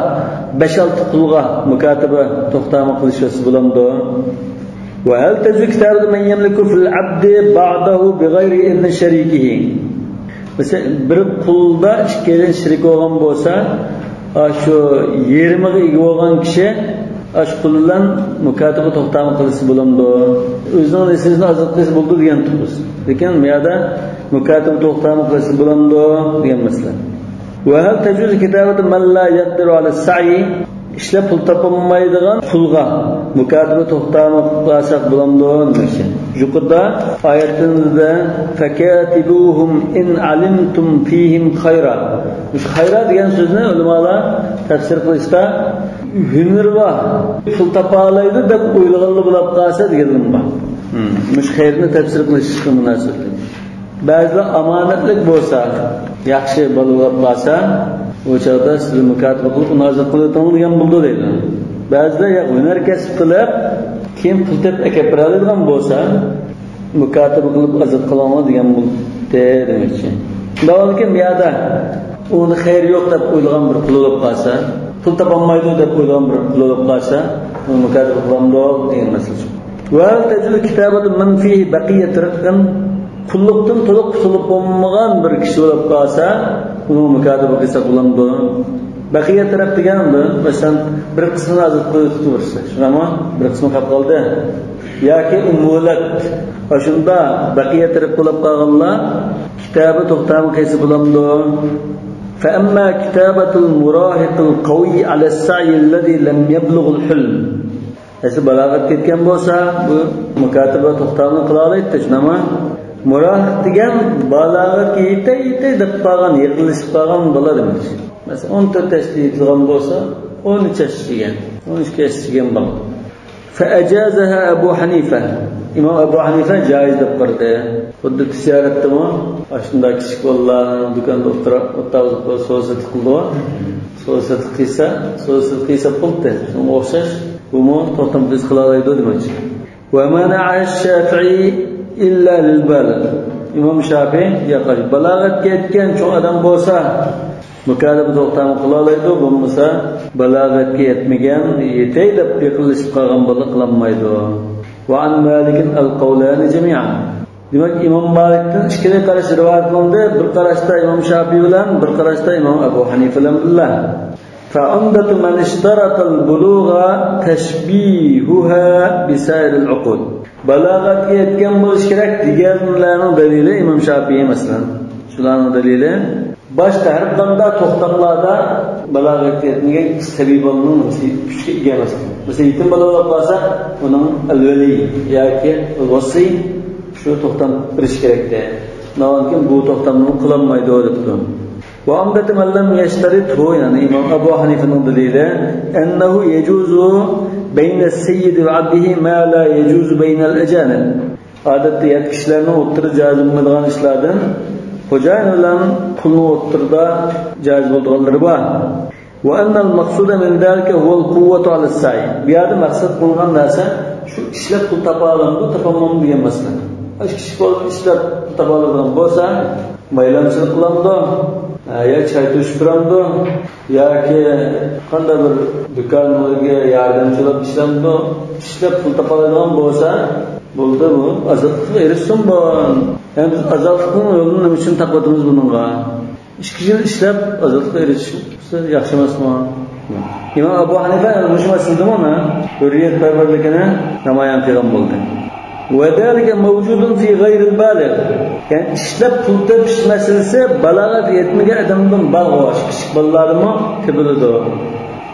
بەش-ئالتە قۇلغا مۇكاتىبە توختامى قىلىشىۋەتسە بولامدۇ؟ وهل تجوز كتابة من يملك في العبد بعضه بغير إذن شريكه؟ مەسىلەن، بىر قۇلدا ئىككىيلەن شېرىك بولغان بولسا، ئاشۇ يېرىمىغا ئىگە بولغان كىشى ئاشۇ قۇل بىلەن مۇكاتىبە توختامى قىلسا بولامدۇ؟ ئۆزىنىڭ نېسىۋىسىنى ئازاد قىلسا بولىدۇ دېگەنتۇق بىز. لېكىن بۇ يەردە مۇكاتىبە توختامى قىلسا بولامدۇ دېگەن مەسىلە. وهل تجوز كتابة من لا يقدر على السعي؟ ئىشلەپ پۇل تاپالمايدىغان قۇلغا مۇكاتىبە توختامى قىلساق بولامدۇ دېمەكچى. يۇقىرىدا ئايەتتىن فكاتبوهم إن علمتم فيهم خيرا. مۇشۇ خەيرا دېگەن سۆزنى ئۆلىمالار تەپسىر قىلىشتا ھۈنىرى بار، پۇل تاپالايدۇ دەپ ئويلىغانلا بولاپ قالسا دېگەنلىرىم بار. ھىم، مۇشۇ خەيرنى تەپسىر قىلىشقا مۇناسىۋەتلىك. بەزىلەر ئامانەتلىك بولسا، ياخشى بالا بولۇپ قالسا، ئۇ چاغدا سىز مۇكاتىبە قىلىپ ئۇنى ئازاد قىلىۋېتىڭ دېگەن بولىدۇ دەيدۇ. بەزىلەر يا ھۈنەر كەسىپ قىلىپ، كېيىن پۇل تېپىپ ئەكەپ بېرەلەيدىغان بولسا، مۇكاتىبە قىلىپ ئازاد قىلىڭلار دېگەن بولدى دېمەكچى. شۇنداق بولىدىكەن، بۇ يەردە ئۇنى خەيرى يوق دەپ ئويلىغان بىر قۇل بولۇپ قالسا، پۇل تاپالمايدۇ دەپ ئويلىغان بىر قۇل بولۇپ قالسا، ئۇنى مۇكاتىبە قىلامدۇ دېگەن مەسىلە. وهل تجوز كتابة من فيه بقية رق؟ قۇللۇقتىن تولۇق قۇتۇلۇپ بولمىغان بىر كىشى بولۇپ قالسا، ئۇنىڭ مۇكاتىبە قىلساق بولامدۇ؟ بەقىيەت رەق دېگەن بىر، مەسىلەن، بىر قىسمىنى ئازاد قىلىۋېتىپتۇ بىرسى. شۇنداقمۇ؟ بىر قىسمى قاپ قالدى. ياكى ئۇ مۆھلەت. ئاشۇنداق بەقىيەت رەق بولۇپ قالغانلار كىتابى توختامى قىلسا بولامدۇ؟ فأما كتابة المراهق القوي على السعي الذي لم يبلغ الحلم. ئەسلى بالاغەتكە يەتكەن بولسا، بۇ مۇكاتىبە توختامنى قىلالايتتى، شۇنداقمۇ؟ مۇراھىق دېگەن بالاغەتكە يېتەي، يېتەي دەپ قالغان، يېقىنلىشىپ قالغان بالا دېمەكچى. مەسىلەن، ئون تۆت ياشتا يېتىلغان بولسا، ئون ئۈچ ياشقىچە، ئون ئۈچ ياشقىچە بولغان بالا. فأجازها أبو حنيفة. ئىمام ئەبۇ ھەنىفە جائىز دەپ قارىدى. خۇددى تىجارەتتىمۇ ئاشۇنداق كىچىك بالىلار دۇكاندا ئوتتۇرا، ئوتتۇرا سودا سېتىق قىلىدۇ. سودا سېتىق قىلسا، سودا سېتىق قىلسا بولدى. شۇنىڭغا ئوخشاش بۇمۇ توختام قىلسا قىلالايدۇ دېمەكچى. ومنعها الشافعي إلا للبالغ. ئىمام شافىئىي ياقاش بالاغەتكە يەتكەن چوڭ ئادەم بولسا، مۇكاتىبە توختامى قىلالايدۇ، بولمىسا بالاغەتكە يەتمىگەن، يېتەي دەپ يېقىنلىشىپ قالغان بالا قىلالمايدۇ. وعن مالك القولان جميعا. دېمەك، ئىمام مالىكتىن ئىككىلا قاراش رىۋايەت قىلىندى. بىر قاراشتا ئىمام شافىئىي بىلەن، بىر قاراشتا ئىمام ئەبۇ ھەنىفە بىلەن بىللە. فعمدة من اشترط البلوغ تشبيهها بسائر العقول. بالاغەتكە يەتكەن بولۇش كېرەك دېگەنلەرنىڭ دەلىلى ئىمام شافىئىي، مەسىلەن. شۇلارنىڭ دەلىلى. باشتا ھەر قانداق توختاملاردا بالاغەتكە يەتمىگەن سەبىي بالىنىڭ كۈچكە ئىگە ئەمەسلىكى. مەسىلەن، يېتىم بالا بولۇپ قالسا، ئۇنىڭ ئەلۋەلىي ياكى ۋاسىي شۇ توختام بېرىش كېرەكتى. شۇنداقتىن بۇ توختامنى قىلالمايدۇ دەپتۇ. وعمدة من لم يشترطه، يەنى ئىمام ئەبۇ ھەنىفىنىڭ دەلىلى، أنه يجوز بين السيد وعبده ما لا يجوز بين الأجانب. ئادەتتە يات كىشىلەرنىڭ ئوتتۇرىدا جائىز بولمايدىغان ئىشلاردىن خوجايىن بىلەن قۇلنىڭ ئوتتۇرىدا جائىز بولىدىغانلىرى بار. وأن المقصود من ذلك هو القوة على السعي. بۇ يەردە مەقسەت قىلىنغان نەرسە شۇ ئىشلەپ پۇل تاپالامدۇ، تاپالمامدۇ دېگەن مەسىلە. ئاشۇ كىشى بولۇپ ئىشلەپ پۇل تاپالىدىغان بولسا، مايلامچىلىق قىلامدۇ، ھە، يا چاي توشۇپ تۇرامدۇ، ياكى قانداق بىر دۇكانلارغا ياردەمچى بولۇپ ئىشلەمدۇ، ئىشلەپ پۇل تاپالايدىغان بولسا، بولدى، بۇ ئازادلىققا ئېرىشسۇن بۇ. يەنى بىز ئازادلىقنىڭ يولىنى نېمە ئۈچۈن تاپىۋاتىمىز بۇنىڭغا؟ ئىككى يىل ئىشلەپ ئازادلىققا ئېرىشىش ياخشى ئەمەسمۇ؟ ئىمام ئەبۇ ھەنىفە مۇشۇ مەسىلىدىمۇ ھۆرىيەتپەرۋەرلىكىنى نامايان قىلغان بولدى. وذلك موجود في غير البالغ. يەنى ئىشلەپ پۇل تېپىش مەسىلىسى بالاغەتكە يەتمىگەن ئادەمدىمۇ بارغۇ، كىچىك بالىلاردىمۇ تېپىلىدۇ.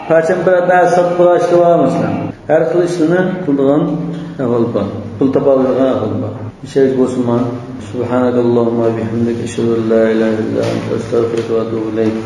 پاچام بىر نەرسە ساتىدىغان ئىشلار بار، مەسىلەن. ھەر خىل ئىشلارنى قىلىدىغان ئەھۋال بار. پۇل تاپالايدىغان ئەھۋال بار. مۇشۇ يەرگە بولسۇنما. سبحانك اللهم وبحمدك، أشهد أن لا إله إلا أنت، أستغفرك وأتوب إليك.